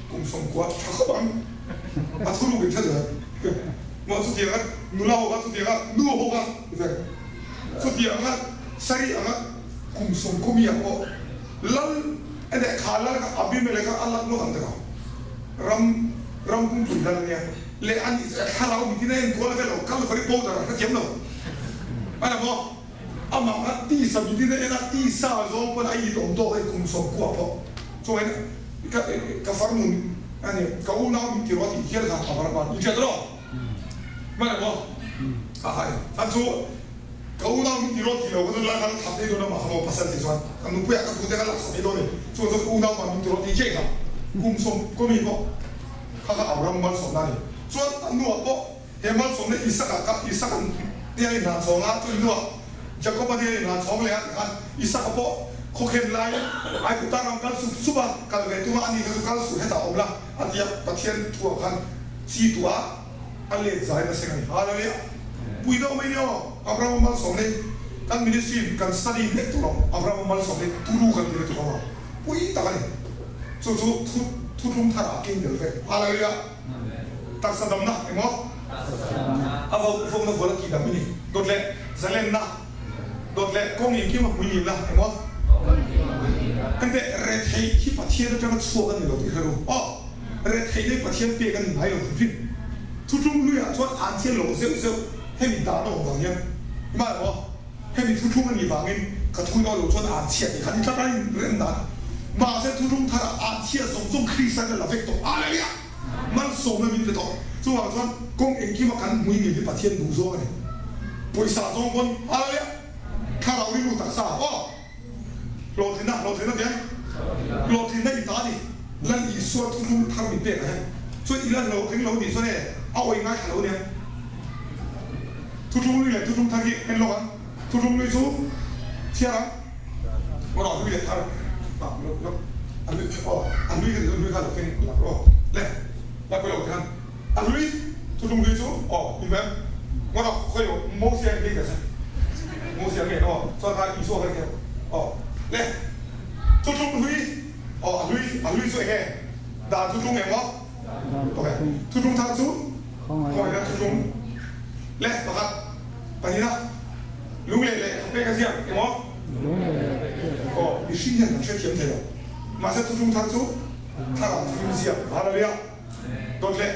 Kum 90 tha khawp ang. A thuruk in hre zel. Maw chutianga nula ho kha chutianga nu ho kha vek chutianga sari anga kum 10 mi ah pawh lal ene kha lal kha Abimelek kha a lak nawt ang tiraw ram ram pumpui lal ania leh ani thlarau mitin a enkual vel lo Calvary powder a hrethiam lo ana maw amah kha tisa mitin a en a tisa zawng pawn a it awm tawk hei kum 90 pawh chuan Ka ka farnu a ni, ka unau min ti rawh a tih hial kha a var ban i hriat rawh. Hman ang aw. A hai a chu ka unau min ti rawh tih lo ka chuan lai khan thap ei dawn a mah kha maw pasal tih chuan ka nupuiah ka tute ka laksak ei dawn ni chu chuan ka unau mah min ti rawh tih chiah kha kum sawm kaw mi pawh kha kha Abraham malsawmna a ni. Chuan a hnuah pawh he malsawmna Isaka kha Isaka tia inhlan chhawng a, chumi hnuah Jakoba tia inhlan chhawng leh a ti khan Isaka pawh khawkhen laiin Aigupta ram kal sup sup a, kal ve tum a, ani kha chu kal suh hetah awm la a ti a, Pathian thuah khan chi tuah a let zai nasa a ni. Hallelujah! Pui deuh mai ni aw, Abrahama malsawm nei kan ministry kan study mek tur ang, Abrahama malsawm nei turu kan ti na tur ang a, pui tak a ni. Chu chu thu thuthlung tharah a keng tel vek. Hallelujah! Taksa damna emaw a vo vawkna vual a tih dam i ni. Dawt leh zalenna, dawt leh kawng engkim a hmui nilna emaw engteh retheih hi Pathian atanga chhuak a ni lo tih hre ru. Aw, retheihna hi Pathian pek a ni ngai lo hrim hrim. Thuthlung hluiah chuan an thian lo zeuh zeuh hemi dan a awm vang hian hma emaw hemi thuthlung a nih vangin ka thu dawn lo chuan an chhiat tih kha ni tlat a inrem dan. Mahse thuthlung tharah an chhiat zawng zawng Krista in a la vek tawh. Hallelujah! Malsawmna min pe tawh. Chuvang chuan kawng engkima kan hmui ngei hi Pathian duh zawng a ni. Pawisa zawng pawn Hallelujah! Thlarau rilru taksa aw! Hlawhtlinna, hlawhtlinna tia? Hlawhtlinna i ta a ni. Lal Isua thuthlung thar min pek ah hian chuan i la hlawhtling lo nih chuan e a awi ngaithla lo nia. Thuthlung lui leh thuthlung thar hi en lawk ang. Thuthlung lui chu chhiar ang. Aw rawh lui leh thar ah lawk lawk a lui aw a lui ka ti chuan lui kha lo keng lak rawh le la pawilo ti khan a lui thuthlung lui chu aw in em ngaw rawh khawi aw Mosia in kei ka che Mosia nge aw chuan kha Isua kha keng aw le thuthlung lui aw a lui a lui chu enge dan thuthlung eng maw ok thuthlung thar chu khawngaihna thuthlung le pakhat pahnihna lung leh leh kha pek a ziak emaw aw mihring hian kan hrethiam thei lo mahse thuthlung thar chu thlarau thuthlung ziak hallelujah dawt leh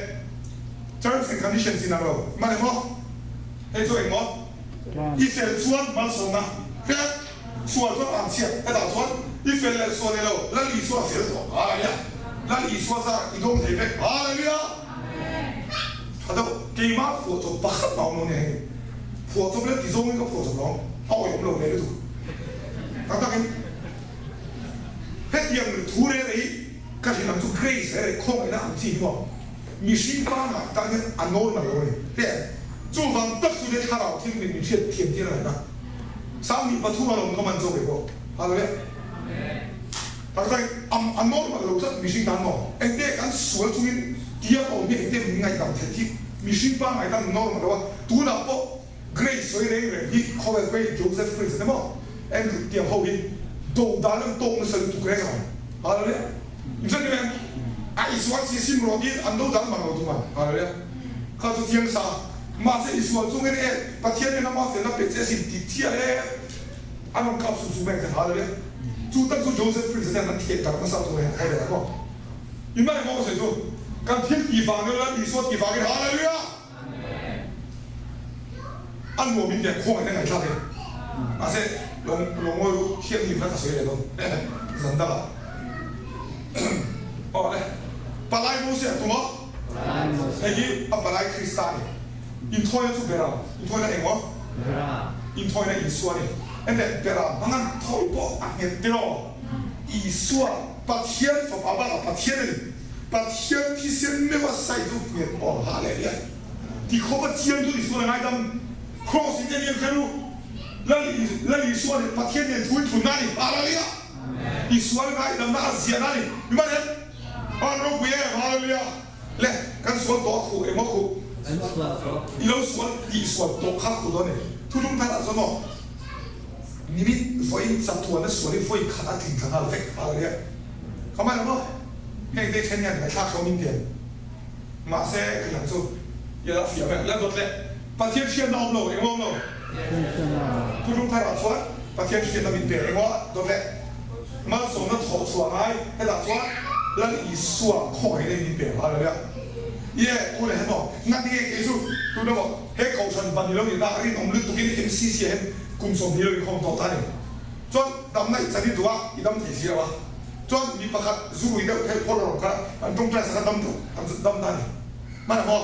terms and conditions in ang lo man emaw hei chu engmaw. I fel chuan malsawmna hria sual chuan ang chhiat hetah chuan i fel leh sual ni lo Lal Isua fel tawh Hallelujah Lal Isua zar i dawng thei vek Hallelujah Tha deuh keimah phuah chawp pakhat mah awm lo nia hei phuah chawp leh ti zawngin ka phuah chawp lo ang a awih awm lo hle lutuk tak takin hetiang thu reh reh hi ka hrilh ang chu Grace reh reh khawngaihna ang chi hi maw Mihring pangngai tan hian a normal lo a ni. Hei, chuvang tak chu nia thlarau thil min min hriat thiam tir a ngaihna. 23 a lawm ka man zawk ve pawh. Hallelujah. Tak tak in a normal lo tlat mihring tan maw? Engte kan sual chungin tia ka awm hi engte min ngaihdam theih hi mihring pangngai tan normal lo a. Tunah pawh Grace sawi reng reng hi khawvel pawhin Joseph Prince emaw Andrew tiang ho hi do dan an tawk nasa lutuk reng ang. Hallelujah. Inhre ni em? A Isua chi sim rawh tiin an do dan mang lo thung ang. Hallelujah. Kha chu thiang sa. Mahse Isua chungin e Pathian in ama felna pe che sin tih chiah e an rawn kap su su mai ang che. Hallelujah. Chu tak chu Joseph Prince te hian an theh darh nasa thung reng ang. Hallelujah. Maw? I hman emaw ka sawi chu kan thil tih vang ila Isua tih vangin Hallelujah. A nuam in tiang khawngaih na ngaihthlak e. Mahse lo lo ngawi ru thianghlim na ka sawi leh dawn zan dang ah. Aw le Palai Mose a tum a, hei hi a Palai Krista a ni. Inthawina chu Beram, inthawina eng aw? Inthawina Isua a ni. Enteh Beram hmang an thawi pawh a nghet tiraw? Isua Pathian fapa bakah Pathian a ni. Pathian thisen meuh a sai chu nghet aw hah leh lian ti khawp a chiang chu Isua le ngaidam Kraws in en hian hre ru Lal Lal Isua leh Pathian nen thu in thlun na a ni Hallelujah Isua le ngaidam na a ziah na a ni mi man em Van ropui em Hallelujah le kan sual tawh a khuh emaw khuh i lo sual tih sual tawh kha khuh dawn e thuthlung thar ah chuan aw nimin vawiin chatuan a sual hi vawi khat a tling thla nghal vek Hallelujah Ka hman ang aw, heng te then hian ngaihthlak hlawm in tiang. Mahse ka lam chu i la fiah vek, la dawt leh. Pathian hriatna awm lo, engmaw awm lo. Thuthlung tharah chuan Pathian hriatna min pe, engmaw dawt leh. Malsawmna thawh chhuah ngai, hetah chuan Lal Isua khawngaihna in min pe, Hallelujah. Ye, u leh hemaw, ngati nge kei chu tuna maw he kohhran ban i lo nih na rinawm lutukin MCC ah hian kum 20 lo inkhawm tawh ta a ni. Chuan damna i chan i duh a, i dam thei si lo a. Chuan mi pakhat zu rui deuh phel phawl a rawn kal a, an tawngtai sak a dam duh, an dam ta a ni. Hman a maw?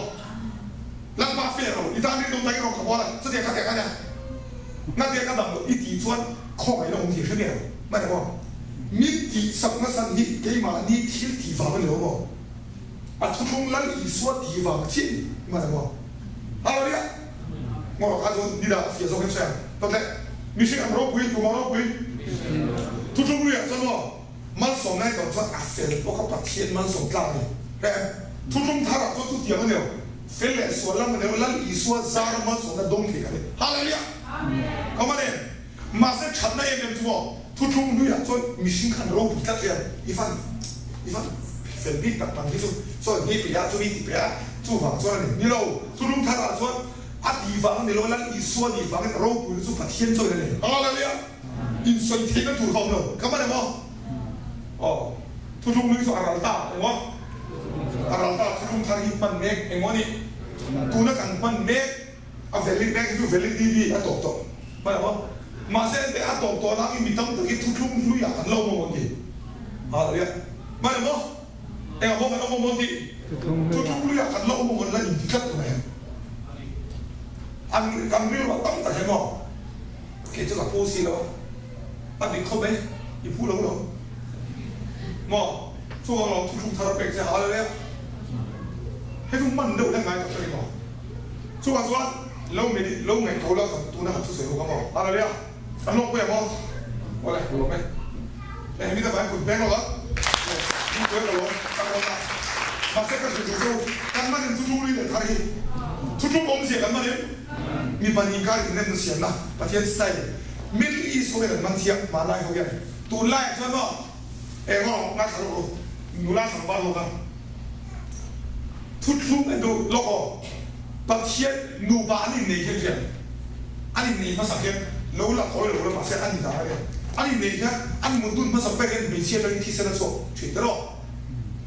Lalpa fair lo, i tan rinawm takin rawn ka hawl a, chutiang kha tiang a nia. Ngatia ka dam loh i tih chuan khawngaihna awm thei hre miah lo. Hman a maw? Min tih sak nasa hi keimahni thil tih vang a ni lo maw? A thuthlung Lal Isua tih vang chiah ni. Hman a maw? Hallelujah! Ngaw kha chu ni dah fiah zawk in sawi ang. Tawtle, mihring ang ropui, tumah ropui? Thuthlung luiah chuan maw malsawm lai tawh chuan a fel bawk a, Pathian malsawm tlak a ni. Hre em? Thuthlung tharah chuan chutiang a ni lo. Fel leh sual lam a ni lo, Lal Isua zara malsawmna dawng thei kan ni. Hallelujah! Come on in! Mahse thatna em em chu maw thuthlung hluiah chuan mihring khan ropui tlat hian i van i van fel bik tak tak hi chu chuan hi peih a chumi ti peih a chuvang chuan a ni. Ni lo, thuthlung tharah chuan a tih vang a ni lo, Lal Isua nih vangin ropuina chu Pathian chuan a nei. Hallelujah! Insawi theihna tur kha awm lo. Ka man emaw? Aw, thuthlung hlui chu a ral ta engmaw? A ral ta, thuthlung thar hi hman mek engmaw a nih? Tuna kan hman mek. A valid mek hi chu validity a tawp tawh hman ang aw. Mahse ente a tawp tawh nangin mi tam takin thuthlung hluiah kan lo awm ang ti. Hallelujah. Hman ang aw. Engah maw kan awm awm ang ti? Thuthlung hluiah kan lo awm awm ang la inti tlat tunah hian. An kan rilru a tam tak hian maw kei chu ka phu si lo a, a dik khawp mai, i phu lo lo maw? Chuvang lawm thuthlung thar a pek che. Hallelujah. Hei chu hman deuh hlek ngai tak tak i maw? Chuvang chuan lo medi lo ngaih tho la kan tuna han thusawi ho kha maw? Hallelujah! Kan lawk pui ang aw. Awle, ka lawm e. Hei hemi te vangin kut beng lo a, min tuai ka lawm ka rawn a. Mahse ka hrilh duh chu kan man in thutlung lui leh thar hi thutlung awmzia kan man em? Mi pahnih kar inremna siamna Pathian style Middle East ho hian an man thiam hmanlai ho hian tunlaiah chuan maw eng aw ngaithla rawh u nula tlangval ho kha. Thuthlung en duh lawk aw. Pathian nupa an innei hian hian an innei hmasak hian lo la khawi lo la mahse an indah hian an innei hian an mut dun hmasak ber hian hmeichhia atangin thisen a chhuak thin ta rawh.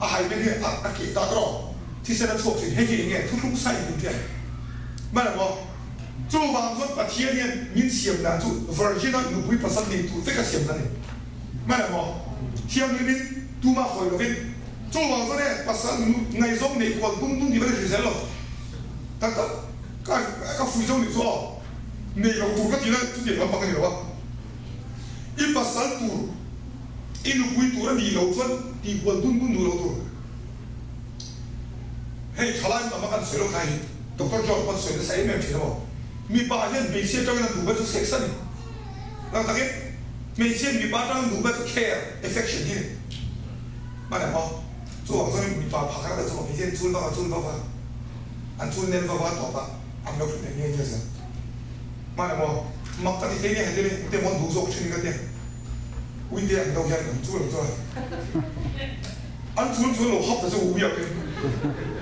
A hai ber hi a keh ta ta rawh. Thisen a chhuak thin. Hei hi eng nge thuthlung sign min tiang. Hman ang aw. Chuvang chuan Pathian hian min siam dan chu virgin a nupui pasal nei tur vek a siam dan a ni. Hman em aw? Thianghlimin tumah hawi lovin. Chuvang chuan e pasal ngaihzawng nei kual dum dum tih va ni hrisel lo. Tak tak ka ka fui zo nih chu aw. Nei lo tur ka tih na chutiang lampang a ni lo a. I pasal tur i nupui tur a nih loh chuan tih kual dun dun duh lo tur. Hei thalai tam a kan sawi lo kha hi Doctor John pawn sawi nasa em em thin a maw? Mipa hian hmeichhia atangin an duh ber chu sex a ni. Nang takin hmeichhia in mipa atang an duh ber chu care, affection hi a ni. Hman em aw? Chuvang chuan mipa phakar ber chu maw hmeichhia in chul vak a chul vak a, an chul nel vak vak a tawp a, an lo hrilh leh nge nge zel. Hman em aw? Mak ka ti thei nia heti ni, engte maw an duh zawk thin ka tia. Uite ang deuh hian an chul ang chuan. An chul chu lo hap ta chu ui ang in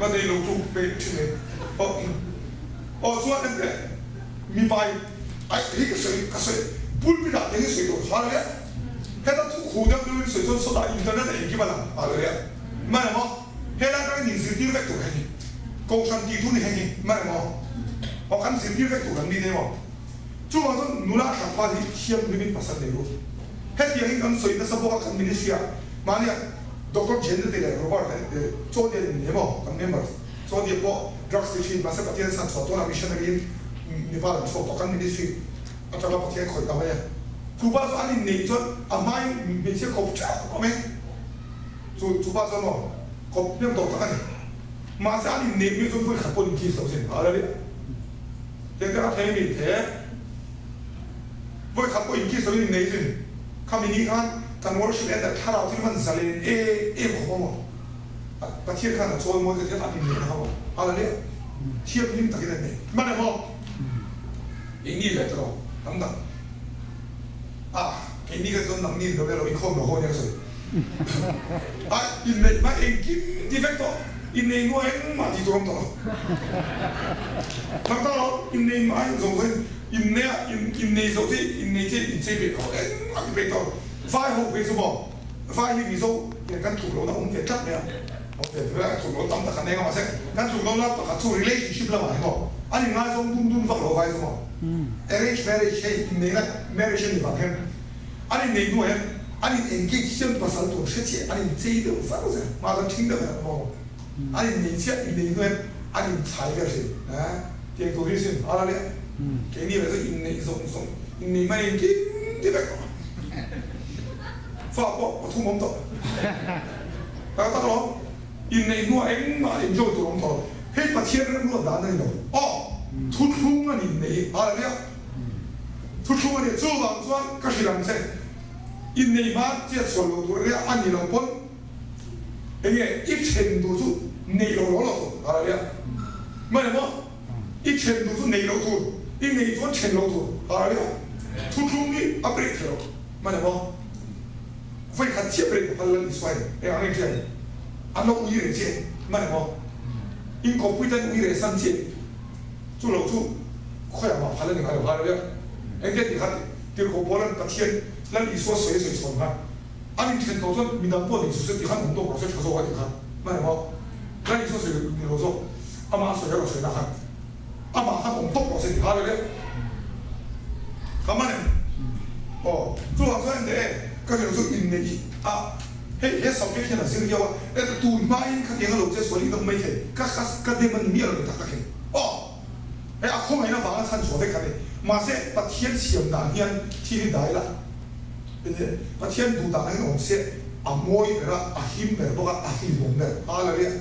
nga nei lo chu pe thin e aw aw chuan en teh mipa in ai hei ka sawi ka sawi pulpit ah te hi sawi tur kha le heta thu khu deuh deuh in sawi chuan sawtah internet ah engkim a lang a le man emaw helai atangin in zirtir vek tur heng hi kohhran tih tur ni heng hi man emaw aw kan zirtir vek tur an ni te emaw chuvang chuan nula hrangpa hi thianghlim in pasal nei ru hetiang in kan sawi nasa bawk a kan ministry ah Mahnia Doctor Jenna te leh Robert te Chawdia in ni emaw kan member Chawdia pawh drugs ti thin mahse Pathian san chhuah tawnah missionary in Nepal an chhuak tawh kan ministry atanga Pathian khawih ta mai a. Chu pa chu an inneih chuan a hmain hmeichhia khawp theuh awm e. Chu chu pa chuan maw khawp hnem tawh tak a ni. Mahse an inneih hmel chuan vawikhat pawh an inkiss lo sin. Hallelujah. Tiang te kha thei mi the. Vawikhat pawh inkiss loin innei zin. Khami ni khan kan worship en tak thlarau thil hman zalen em em khawp a maw? Pathian khan a chawi mawi ka thil an inneih na kha maw? Hallelujah! Thianghlim takin an nei. Hman em aw? Keini ve tawh tam tak. Ah, keini ka chuan nangni in lo vel lo inkhawm lo haw nia ka sawi. Ah, inneih hma engkim ti vek tawh. Innei hnuah engmah ti tur awm tawh lo. Nang ta lo, innei hma in zawng zawng in Innei in innei zo che innei che inchei peih tawh engmah ti peih tawh vai ho phei chu maw vai hi Mizo hian kan tluk lohna awm ve tlat mai a awm ve tlat a tluk loh tam tak an eng a mahse kan tluk lohna pakhat chu relationship lamah hi maw an inngaizawng dun dun vak lo vai chu maw arrange marriage hei inneihna marriage a nih vang hian an inneih hnuah hian an in engage hian pasal tur hre chiah an inchei deuh far zel hma chuan ṭhing deuh hian an awm a an inneih chiah inneih hnuah hian an inchhai vel thin a. Tiang tur hi sin a la leh. Keini ve chu inneih zawng zawng, inneih mai engkim ti vek tawh. Fa pawh pathum awm tawh. Tak tak lo, inneih hnuah engmah enjoy tur awm tawh lo. Hei Pathian remruat dan a ni lo. Aw, thuthlung a ni inneih hi a la leh. Thuthlung a ni. Chuvang chuan ka hrilh ang che, inneih hma chiat sual lo tur a nia, a ni lo pawn Enge i then tur chu neih lo lo lo tur a nia. Hmai maw? I then tur chu neih loh tur, i neih chuan then loh tur a nia. Thuthlung hi a break thei lo. Hmai maw? Vawi khat chiah break a phal lal Isua in eng ang engtia ni? An lo ui reh chiah. Hmai maw? Inkawppui ten ui reh san chiah chu lo chu khawiah mah phal a ni ngai lo. Hallelujah. Engtia ti kha tirhkoh Paula'n Pathian Lal Isua sawi a sawi chhawn kha. An inthen tawh chuan midang pawh nei su se ti khan awm tawk rawh se tha zawk a ti khan hman emaw Rai Isua sawi ni lo zawk amah a sawi erawh sawi na khan amah khan awm tawk rawh se ti kha le ka man em aw chuvang chuan ente e ka rilru chu inneih hi a hei he subject hian a zir viau a e tun hma in khatiang a lo che sual hi ka hmu mai thei ka ka dem a ni miah lo ni tak tak in aw hei a khawngaihna vanga chhan chhuah vek kha ni mahse Pathian siam dan hian thil hi dai la. Enge Pathian duh dan angin awm se, a mawi ber a, a him ber bawk a, a hlimawm ber. Hallelujah.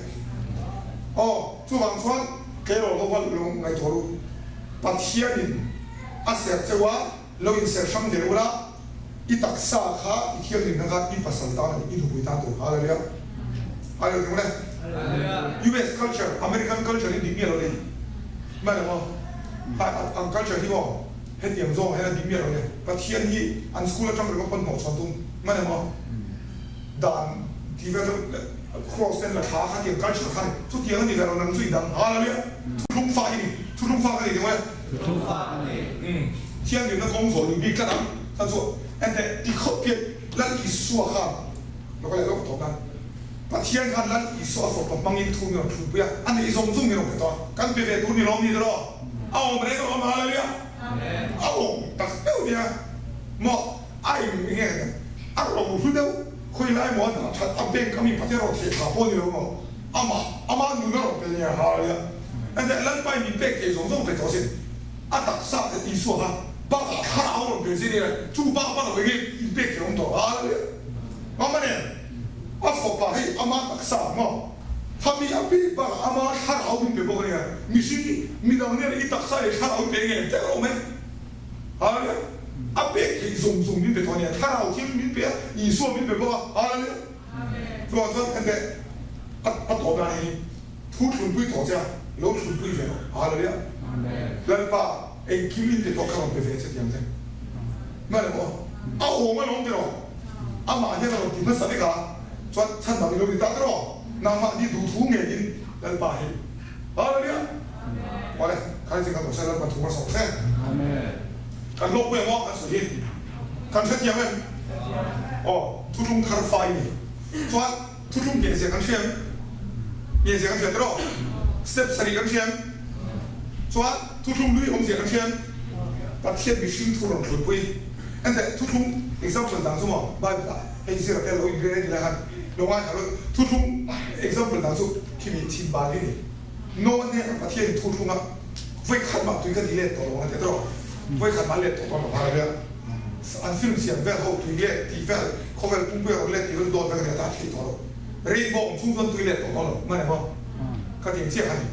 Aw, chuvang chuan tleirawl ho kha lo ngaihtuah ru. Pathianin a ser cheu a, lo inser hrang ve ula, i taksa kha, i thianghlimna kha i pasal tan a ni, i nupui tan tur. Hallelujah. Hallelujah eng le? US culture, American culture hi dik miah lo ni. Hmai lo maw? Ang culture hi maw? Hetiang zawngah hian a ding miah lo le. Pathian hi an school atang ringawt pawn hnawh chhuan tum hman emaw dan tih vel chu cross ten la thla kha tiang culture kha ni. Chutiang a ni ve lo nang chu i dang. Hallelujah! Thuthlung fa i ni. Thuthlung fa ka ni tingawih a. Thuthlung fa ka ni. Umm. Thianghlimna kawng zawh lui bik tlat ang. Kha chu enteh ti khawp hian Lal Isua khan lo ka leh lawk tawp nan Pathian khan Lal Isua a fawpa hmangin thu min rawn thulpui a, a neih zawng zawng min rawn pe tawh a. Kan pe ve tur ni lawm ni tiraw? A awm reng alawm Hallelujah. A awm tak deuh nia maw a eng nge a ro hlu deuh khawi lai maw a dah that a bank ami Pathian rawh theh tha pawh ni lo maw amah ama nun a rawn pe nia Hallelujah. Ente Lalpa in min pek thei zawng zawng ve tawh sin a taksa te Isua kha bakah thlarau rawn pe zin ila chu bak bak lo enge in pek thei awm tawh Hallelujah. Mama nen a fapa hei ama taksa maw. Thami a bik bakah ama thlarau min pe bawk a nia. Mihring hi midang nen i taksa leh thlarau pe nge tel awm e. Hallelujah. A pek theih zawng zawng min pe tawh a nia. Thlarau thil min pe a, Isua min pe bawk a. Hallelujah. Chuvang chuan ente a a tawp dan hi thu thlunpui tawh che a, lo thlunpui ve rawh. Hallelujah. Lalpa engkim min pe tawh kha rawn pe ve che tiang che. Hmana maw? A awm alawm ti rawh. Amah hian a rawn ti hmasa vek a. Chuan chhan dang i lo ni tak rawh. Nangmah ni duh thu ngeiin Lalpa hi Hallelujah! Awle, khai chin kan awm se Lalpa thu hmasa awm se. Kan hlawkpui ang aw kan sawi hi. Kan hrethiam em? Aw, thuthlung thar fa i ni. Chuan thuthlung nge zia kan hria em? Nge zia kan hria tiraw? Step sarih kan hria em? Chuan thuthlung lui awmzia kan hria em? Pathian mihring thu rawn thlunpui. Enteh, thuthlung example dang chu maw Bible ah hei zir a tel lo ingrediant ni lai khan lo ngaithla rawh. Thuthlung example dang chu khimi thin bal hi ni. Noah hnenah Pathian in thuthlung a vawi khat mah tui ka ti let tawh lo ang a ti tawh. Vawi khat mah let tawh dawn lo kha ria. An film siam vel ho tui let tih vel khawvel pumpuia rawn let tih vel dawt vek a nia ta thei tawh lo. Rainbow awm chhung chuan tui let tawh dawn lo. Mane maw? Ka ti ang chiah kha ni.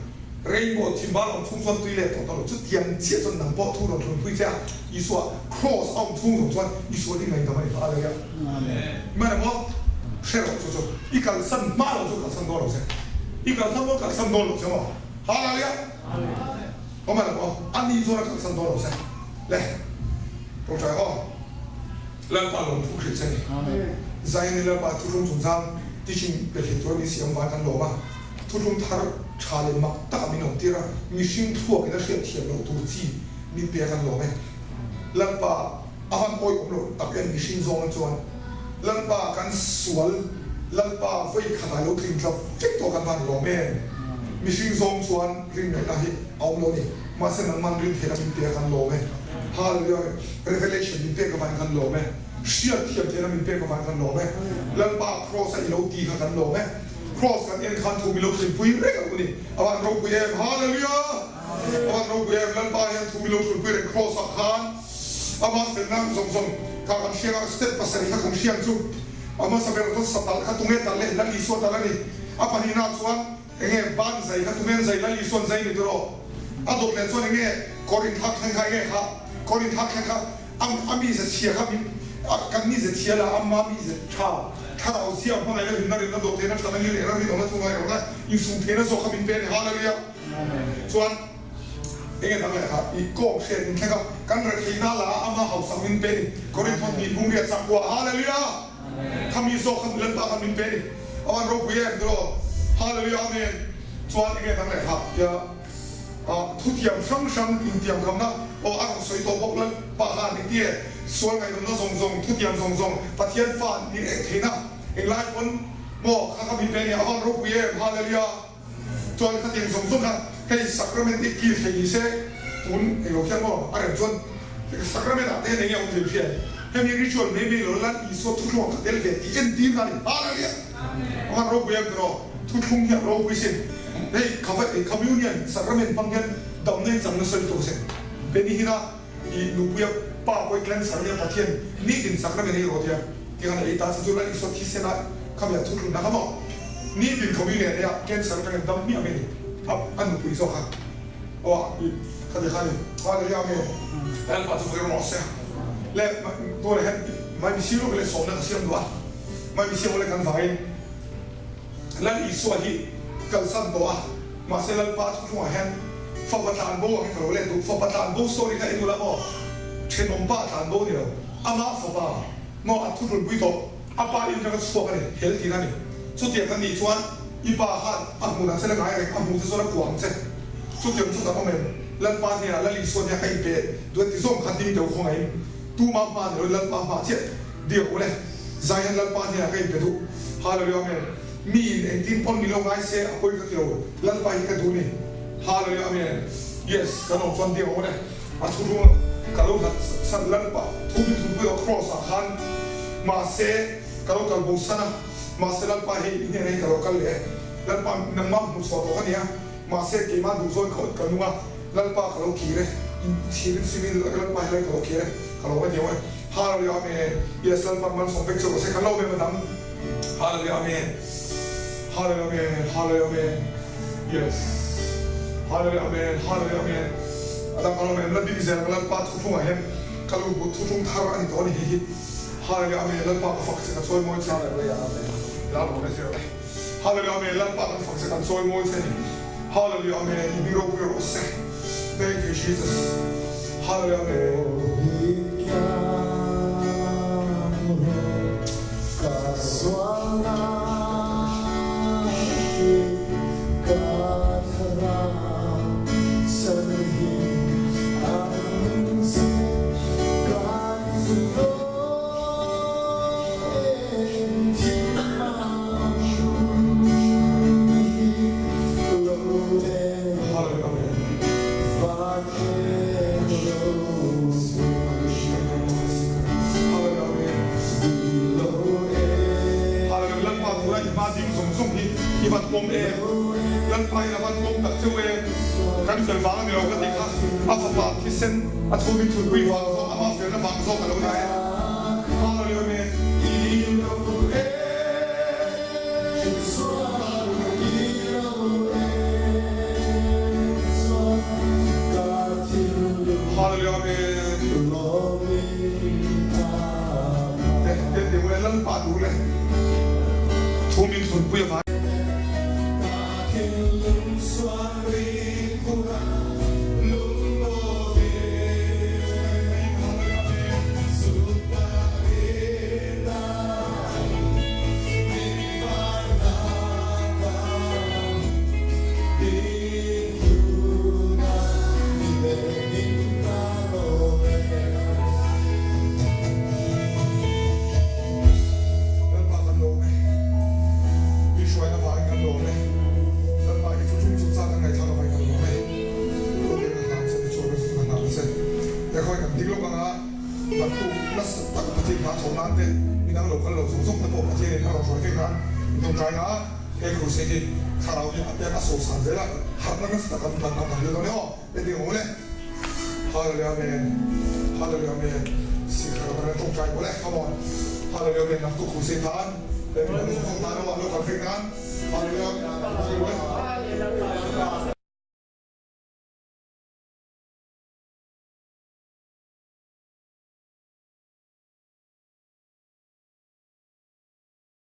Rainbow thimbar awm chhung chuan tui let tawh ta lo. Chutiang chiah chuan nang pawh thu rawn thlunpui che a, Isua Kraws a awm chhung zawng chuan i sual i ngaihdam a ni Hallelujah. Hmana maw? Hre rawh chu chu. I kalsan hma lo chu kalsan dawn lo che. I kalsan maw kalsan dawn lo che maw? Hallelujah. Hmana maw? Ani chuan a kalsan dawn lo che. Le, Tawngtai aw. Lalpa lawm thu hrilh che ni. Zaini Lalpa thuthlung chungchang teaching pe thei tur a ni si ang vang kan lawm a. Thuthlung thar tha leh mak taka min awm tir a, mihring thluakin a hriat thiam loh tur chi min pek an lawm e. Lalpa a van awih awm loh tak em mihring zawng chuan Lalpa kan sual Lalpa vawi khatah lo tling tlap vek tawh kan van lawm em. Mihring zawng chuan rin ngaihna hi a awm lo ni. Mahse nangman rin theihna min pek an lawm e. Hallelujah Revelation min pek avangin kan lawm e. Hriat thiam theihna min pek avangin kan lawm e. Lalpa Kraws a i lo ti kha kan lawm e. Cross kan en khan thu mi lo thlenpui reng ang u ni. A van ropui em! Hallelujah! A van ropui em! Lalpa hian thu mi lo thlenpui reng Cross ah khan ama felna zawng zawng kha kan hriang a, step pasarih kha kan hriang chu a hmasa ber chuan satalh kha tunge talh le? Lal Isua talh a ni. A pahnihna chuan enge ban zai kha tunge an zai? Lal Isua an zai ni tiraw? A dawt leh chuan enge kawr inthlak thleng kha enge kha kawr inthlak thleng kha A mize chhia kha min kan mize chhia la, ama mize tha, thlarau zia hmangaihna hlimna rinna dawt theihna thatna ngil lehna rinawmna chunga erawhna insum theihna zawk kha min pe a ni. Hallelujah! Chuan enge dang leh kha i kawng hriat in thleng a, kan retheihna la a ama hausak min pe a ni. Korinth hnih bungriat chakua, Hallelujah! Kha mi zawk kha Lalpa khan min pe a ni. Avan ropui em tiraw? Hallelujah! Amen! Chuan enge dang leh kha tia. Thutiam hrang hrang intiam khamna aw a rawn sawi tawh bawk. Lalpa khan engti e sual ngaihdamna zawng zawng, thutiam zawng zawng, Pathian fa ni reng theihna englai pawn maw kha kha min pe a ni, a van ropui em, Hallelujah. Chuan khatiang zawng zawng kha hei sacrament i kil thei ni se tun englo khian maw a rem chuan sacrament ah te hian enge awm thei hriat hemi ritual mai mai lo Lal Isua thuthlung ah ka tel ve tih entir na a ni, Hallelujah. A van ropui em tiraw? Thuthlung hi a ropui sin. Hei communion sacrament hmang hian damna in chang nasa lutuk sin. Benny Hinn-a i nupuia pa pawh i cancer nia Pathian nitin sacrament ei rawh tia ti khan a ei ta che chu Lal Isua thisen a khami a thuthlunna kha maw nitin communion ei a cancer atangin dam hmiah mai ni a nupui zawk kha aw i khati khan i Hallelujah Amen. Lalpa chu vui rawh se. Le tunah hian mai mihring lawk leh sawmna ka siam duh a mai mihring lawk leh kan vangin Lal Isua hi kalsan tawh a, mahse Lalpa thuthlungah hian fapa tlan bo ang hi ka lo let duh. Fapa tlan bo story kha en ula maw? Thenawm pa tlan bo ni lo, amah fapa maw an thuthlunpui tawh, a pa in atanga chhuak a ni, hel tihna a ni. Chutiang kan nih chuan i pa khan a hmuh dan che la ngai reng, a hmuh che chuan a kuah ang che. Chutiang chu kan awm em? Lalpa hnenah Lal Isua nia ka inpe duh a ti zawng khan ding deuh khawngaihin tuma hma ni lo Lalpa hma chiah Biak ule, zai hian Lalpa hnenah ka inpe duh. Hallelujah Amen. Mi in engtin pawn mi lo ngai se a pawi ka ti lo, Lalpa hi ka duh ni. Hallelujah Amen. Yes, kan awm chuan ding awm e. A thuthlung ka lo hlat san Lalpa thu min thunpui a Kraws ah khan mahse ka lo kal bo san a, mahse Lalpa hei i hnenah hi ka lo kal leh e. Lalpa nangmah hmuh chhuah tawh ka ni a, mahse keimah duh zawn kha ka nung a, Lalpa ka lo kir e, in thirin simin Lalpa helai ka lo kir e, ka lo awm e e. Hallelujah Amen. Yes Lalpa malsawm vek che rawh se, kan lo awm em a dang. Hallelujah Amen. Hallelujah Amen. Hallelujah Amen. Yes. Hallelujah Amen. Hallelujah Amen. A dang kan awm em? La bik zel ka Lalpa thuthlungah hian ka lu but thuthlung thar a ni tawh a ni hei hi. Hallelujah Amen. Lalpa ka fak che ka chawi mawi che. Hallelujah Amen. La lawm e zir le. Hallelujah Amen. Lalpa kan fak che kan chawi mawi che ni. Hallelujah Amen. I bik ropui rawh se. Thank you Jesus. Hallelujah Amen. Hallelujah Amen. Hallelujah Lalpa tura i hma ding zawng zawng hi i van pawm em? Lalpa in a van pawm tak cheu em? Kan fel vang a ni lo ka ti kha, a fapa thisen a chhungin thunpui vang zawk, ama felna vang zawk a lo ni e. Hallelujah Amen. Hallelujah Amen. Te te te ule Lalpa duh le thu min thunpui avang. Lalpa kan lawm e, mi hruaina vangin kan lawm e, Lalpa i thuthlung chungchang kan ngaihthlak avangin kan lawm e, Khawvel a hlang che, i chhuah nasa tak a hlang che, he khawi kan ding lawk anga naktuk nasa tak Pathian hna chho nan te, midang lo kal lo zawng zawng te pawh Pathianin a rawn hruai vek nan tawngtai nga. He crusade hi thlarau hi a pek a sawhsan zel a, harhna nasa tak an tan a kan rilru a ni aw, heti ang awle. Hallelujah Amen Hallelujah Amen Sikhar a kan tawngtai bawlh e, come on Hallelujah Amen Naktuk crusade tan he mi dang zawng zawng tan aw an lo kal vek nan Hallelujah Amen.